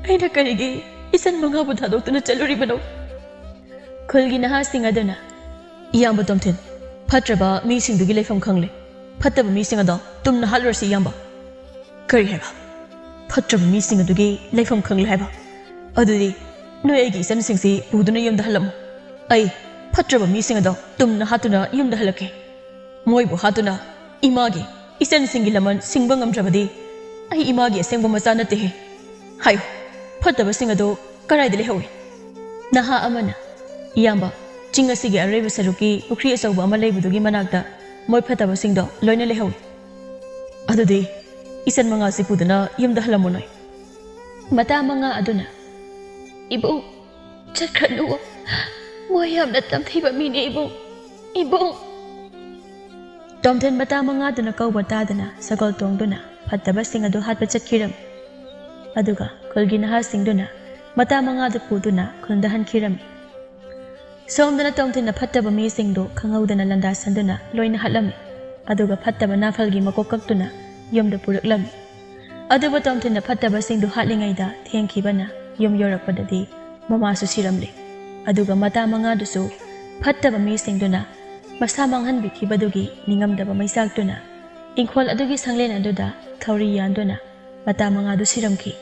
ꯑꯩꯅ ꯀꯔꯤꯒꯤ ꯏꯆꯟ ꯃꯉꯥꯕꯨ ꯊꯥꯗꯣꯛꯇꯨꯅ ꯆꯠꯂꯨꯔꯤꯕꯅꯣ?" ꯈꯨꯜꯒꯤ ꯅꯍꯥꯁꯤꯡ ꯑꯗꯨꯅ, "ꯏꯌꯥꯝꯕ ꯇꯣꯝꯊꯤꯟ, ꯐꯠꯇ꯭ꯔꯕ ꯃꯤꯁꯤꯡꯗꯨꯒꯤ ꯂꯩꯐꯝ ꯈꯪꯂꯦ꯫ ꯐꯠꯇꯕ ꯃꯤꯁꯤꯡ ꯑꯗꯣ ꯇꯨꯝꯅ ꯍꯥꯠꯂꯨꯔꯁꯤ, ꯏꯌꯥꯝꯕ꯫" "ꯀꯔꯤ ꯍꯥꯏꯕ? ꯐꯠꯇ꯭ꯔꯕ ꯃꯤꯁꯤꯡ ꯑꯗꯨꯒꯤ ꯂꯩꯐꯝ ꯈꯪꯂꯦ ꯍꯥꯏꯕ? ꯑꯗꯨꯗꯤ ꯅꯣꯏ ꯑꯩꯒꯤ ꯏꯆꯟꯁꯤꯡꯁꯤ ꯄꯨꯗꯨꯅ ꯌꯨꯝꯗ ꯍꯜꯂꯝꯃꯨ꯫ ꯑꯩ ꯐꯠꯇ꯭ꯔꯕ ꯃꯤꯁꯤꯡ ꯑꯗꯣ ꯇꯨꯝꯅ ꯍꯥꯠꯇꯨꯅ ꯌꯨꯝꯗ ꯍꯜꯂꯛꯀꯦ꯫ ꯃꯣꯏꯕꯨ ꯍꯥꯠꯇꯨꯅ ꯏꯃꯥꯒꯤ ꯏꯆꯟꯁꯤꯡꯒꯤ ꯂꯃꯟ ꯁꯤꯡꯕ ꯉꯝꯗ꯭ꯔꯕꯗꯤ ꯑꯩ ꯏꯃꯥꯒꯤ ꯑꯁꯦꯡꯕ ꯃꯆꯥ ꯅꯠꯇꯦꯍꯦ꯫ ꯍꯥꯏꯌꯨ, ꯐꯠꯇꯕꯁꯤꯡ ꯑꯗꯨ ꯀꯗꯥꯏꯗ ꯂꯩꯍꯧꯏ?" ꯅꯍꯥ ꯑꯃꯅ, "ꯏꯌꯥꯝꯕ, ꯆꯤꯡ ꯑꯁꯤꯒꯤ ꯑꯔꯣꯏꯕ ꯁꯔꯨꯛꯀꯤ ꯄꯨꯈ꯭ꯔꯤ ꯑꯆꯧꯕ ꯑꯃ ꯂꯩꯕꯗꯨꯒꯤ ꯃꯅꯥꯛꯇ ꯃꯣꯏ ꯐꯠꯇꯕꯁꯤꯡꯗꯣ ꯂꯣꯏꯅ ꯂꯩꯍꯧꯏ꯫ ꯑꯗꯨꯗꯤ ꯏꯆꯟ ꯃꯉꯥꯁꯤ ꯄꯨꯗꯨꯅ ꯌꯨꯝꯗ ꯍꯜꯂꯝꯃꯨ ꯅꯣꯏ꯫" ꯃꯇꯥ ꯃꯉꯥ ꯑꯗꯨꯅ, "ꯏꯕꯨꯡ, ꯆꯠꯈ꯭ꯔꯅꯨ꯫ ꯃꯣꯏ ꯌꯥꯝꯅ ꯇꯝꯊꯤꯕ ꯃꯤꯅꯦ, ꯏꯕꯨꯡ, ꯏꯕꯨꯡ꯫" ꯇꯣꯝꯊꯤꯟ ꯃꯇꯥ ꯃꯉꯥꯗꯨꯅ ꯀꯧꯕ ꯇꯥꯗꯅ ꯁꯒꯣꯜ ꯇꯣꯡꯗꯨꯅ ꯐꯠꯇꯕꯁꯤꯡ ꯑꯗꯨ ꯍꯥꯠꯄ ꯆꯠꯈꯤꯔꯝꯃꯤ꯫ ꯑꯗꯨꯒ ꯈꯨꯜꯒꯤ ꯅꯍꯥꯁꯤꯡꯗꯨꯅ ꯃꯇꯥ ꯃꯉꯥꯗꯨ ꯄꯨꯗꯨꯅ ꯈꯨꯟꯗ ꯍꯟꯈꯤꯔꯝꯃꯤ꯫ ꯁꯣꯝꯗꯅ ꯇꯣꯝꯊꯤꯟꯅ ꯐꯠꯇꯕ ꯃꯤꯁꯤꯡꯗꯨ ꯈꯪꯍꯧꯗꯅ ꯂꯥꯟꯗꯥꯁꯟꯗꯨꯅ ꯂꯣꯏꯅ ꯍꯥꯠꯂꯝꯃꯤ꯫ ꯑꯗꯨꯒ ꯐꯠꯇꯕ ꯅꯥꯐꯜꯒꯤ ꯃꯀꯣꯛ ꯀꯛꯇꯨꯅ ꯌꯨꯝꯗ ꯄꯨꯔꯛꯂꯝꯃꯤ꯫ ꯑꯗꯨꯕꯨ ꯇꯣꯝꯊꯤꯟꯅ ꯐꯠꯇꯕꯁꯤꯡꯗꯨ ꯍꯥꯠꯂꯤꯉꯩꯗ ꯊꯦꯡꯈꯤꯕꯅ ꯌꯨꯝ ꯌꯧꯔꯛꯄꯗꯗꯤ ꯃꯃꯥꯁꯨ ꯁꯤꯔꯝꯂꯦ꯫ ꯑꯗꯨꯒ ꯃꯇꯥ ꯃꯉꯥꯗꯨꯁꯨ ꯐꯠꯇꯕ ꯃꯤꯁꯤꯡꯗꯨꯅ ꯃꯁꯥ ꯃꯥꯡꯍꯟꯕꯤꯈꯤꯕꯗꯨꯒꯤ ꯅꯤꯡꯉꯝꯗꯕ ꯃꯩꯆꯥꯛꯇꯨꯅ ꯏꯪꯈꯣꯜ ꯑꯗꯨꯒꯤ ꯁꯪꯂꯦꯟ ꯑꯗꯨꯗ ꯊꯧꯔꯤ ꯌꯥꯟꯗꯨꯅ ꯃꯇꯥ ꯃꯉꯥꯗꯨ ꯁꯤꯔꯝꯈꯤ꯫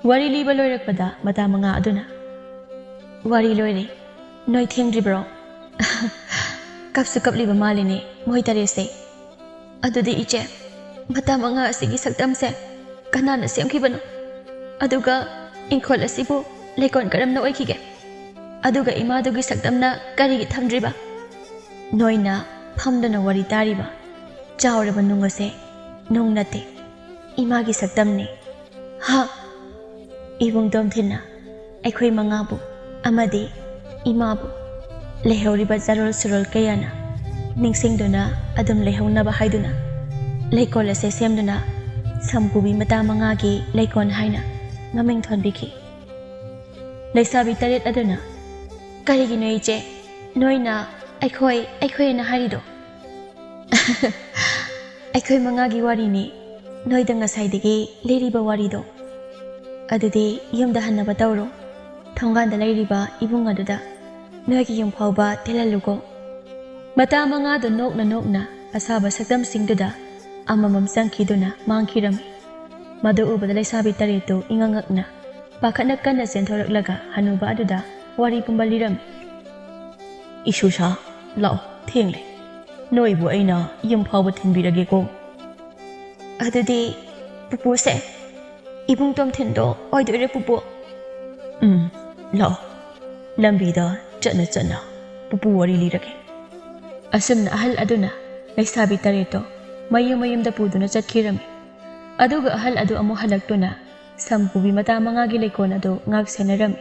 ꯋꯥꯔꯤ ꯂꯤꯕ ꯂꯣꯏꯔꯛꯄꯗ ꯃꯇꯥ ꯃꯉꯥ ꯑꯗꯨꯅ, "ꯋꯥꯔꯤ ꯂꯣꯏꯔꯦ꯫ ꯅꯣꯏ ꯊꯦꯡꯗ꯭ꯔꯤꯕ꯭ꯔꯣ? ꯀꯞꯁꯨ ꯀꯞꯂꯤꯕ ꯃꯥꯜꯂꯤꯅꯦ ꯃꯣꯏ ꯇꯔꯦꯠꯁꯦ꯫ ꯑꯗꯨꯗꯤ ꯏꯆꯦ, ꯃꯇꯥ ꯃꯉꯥ ꯑꯁꯤꯒꯤ ꯁꯛꯇꯝꯁꯦ ꯀꯅꯥꯅ ꯁꯦꯝꯈꯤꯕꯅꯣ? ꯑꯗꯨꯒ ꯏꯪꯈꯣꯜ ꯑꯁꯤꯕꯨ ꯂꯩꯀꯣꯜ ꯀꯔꯝꯅ ꯑꯣꯏꯈꯤꯒꯦ? ꯑꯗꯨꯒ ꯏꯃꯥꯗꯨꯒꯤ ꯁꯛꯇꯝꯅ ꯀꯔꯤꯒꯤ ꯊꯝꯗ꯭ꯔꯤꯕ?" ꯅꯣꯏꯅ ꯐꯝꯗꯨꯅ ꯋꯥꯔꯤ ꯇꯥꯔꯤꯕ ꯆꯥꯎꯔꯕ ꯅꯨꯡ ꯑꯁꯦ ꯅꯨꯡ ꯅꯠꯇꯦ, ꯏꯃꯥꯒꯤ ꯁꯛꯇꯝꯅꯤ꯫ ꯍꯥ? ꯏꯕꯨꯡ ꯇꯣꯝꯊꯤꯟꯅ ꯑꯩꯈꯣꯏ ꯃꯉꯥꯕꯨ ꯑꯃꯗꯤ ꯏꯃꯥꯕꯨ ꯂꯩꯍꯧꯔꯤꯕ ꯆꯥꯔꯣꯜ ꯁꯨꯔꯣꯜ ꯀꯌꯥꯅ ꯅꯤꯡꯁꯤꯡꯗꯨꯅ ꯑꯗꯨꯝ ꯂꯩꯍꯧꯅꯕ ꯍꯥꯏꯗꯨꯅ ꯂꯩꯀꯣꯜ ꯑꯁꯦ ꯁꯦꯝꯗꯨꯅ ꯁꯝꯄꯨꯕꯤ ꯃꯇꯥ ꯃꯉꯥꯒꯤ ꯂꯩꯀꯣꯜ ꯍꯥꯏꯅ ꯃꯃꯤꯡ ꯊꯣꯟꯕꯤꯈꯤ꯫ ꯂꯩꯁꯥꯕꯤ ꯇꯔꯦꯠ ꯑꯗꯨꯅ, "ꯀꯔꯤꯒꯤꯅꯣ ꯏꯆꯦ, ꯅꯣꯏꯅ ꯑꯩꯈꯣꯏ, ꯑꯩꯈꯣꯏꯅ ꯍꯥꯏꯔꯤꯗꯣ? ꯑꯩꯈꯣꯏ ꯃꯉꯥꯒꯤ ꯋꯥꯔꯤꯅꯤ, ꯅꯣꯏꯗ ꯉꯁꯥꯏꯗꯒꯤ ꯂꯤꯔꯤꯕ ꯋꯥꯔꯤꯗꯣ꯫ ꯑꯗꯨꯗꯤ ꯌꯨꯝꯗ ꯍꯟꯅꯕ ꯇꯧꯔꯣ, ꯊꯣꯡꯒꯥꯟꯗ ꯂꯩꯔꯤꯕ ꯏꯕꯨꯡ ꯑꯗꯨꯗ ꯅꯣꯏꯒꯤ ꯌꯨꯝ ꯐꯥꯎꯕ ꯊꯤꯜꯍꯜꯂꯨꯀꯣ꯫ ꯃꯇꯥ ꯃꯉꯥꯗꯨ ꯅꯣꯛꯅ ꯅꯣꯛꯅ ꯑꯁꯥꯕ ꯁꯛꯇꯝꯁꯤꯡꯗꯨꯗ ꯑꯃꯃꯝ ꯆꯪꯈꯤꯗꯨꯅ ꯃꯥꯡꯈꯤꯔꯝꯃꯤ꯫ ꯃꯗꯨ ꯎꯕꯗ ꯂꯩꯁꯥꯕꯤ ꯇꯔꯦꯠꯇꯨ ꯏꯉꯛ ꯉꯛꯅ ꯄꯥꯈꯠꯅ ꯀꯟꯅ ꯆꯦꯟꯊꯣꯔꯛꯂꯒ ꯍꯅꯨꯕ ꯑꯗꯨꯗ ꯋꯥꯔꯤ ꯄꯨꯝꯕ ꯂꯤꯔꯝꯃꯤ꯫ "ꯏꯁꯨꯁꯥ, ꯂꯥꯛꯑꯣ, ꯊꯦꯡꯂꯦ꯫ ꯅꯣꯏꯕꯨ ꯑꯩꯅ ꯌꯨꯝ ꯐꯥꯎꯕ ꯊꯤꯟꯕꯤꯔꯒꯦꯀꯣ꯫" "ꯑꯗꯨꯗꯤ ꯄꯨꯄꯨꯁꯦ, ꯏꯕꯨꯡ ꯇꯣꯝꯊꯤꯟꯗꯣ ꯑꯣꯏꯗꯣꯏꯔꯦ ꯄꯨꯄꯨ?" "ꯎꯝ, ꯂꯥꯛꯑꯣ, ꯂꯝꯕꯤꯗ ꯆꯠꯅ ꯆꯠꯅ ꯄꯨꯄꯨ ꯋꯥꯔꯤ ꯂꯤꯔꯒꯦ꯫" ꯑꯁꯨꯝꯅ ꯑꯍꯜ ꯑꯗꯨꯅ ꯂꯩꯁꯥꯕꯤ ꯇꯔꯦꯠꯇꯣ ꯃꯌꯨꯝ ꯃꯌꯨꯝꯗ ꯄꯨꯗꯨꯅ ꯆꯠꯈꯤꯔꯝꯃꯤ꯫ ꯑꯗꯨꯒ ꯑꯍꯜ ꯑꯗꯨ ꯑꯃꯨꯛ ꯍꯜꯂꯛꯇꯨꯅ ꯁꯝꯄꯨꯕꯤ ꯃꯇꯥ ꯃꯉꯥꯒꯤ ꯂꯩꯀꯣꯜ ꯑꯗꯨ ꯉꯥꯛ ꯁꯦꯟꯅꯔꯝꯃꯤ꯫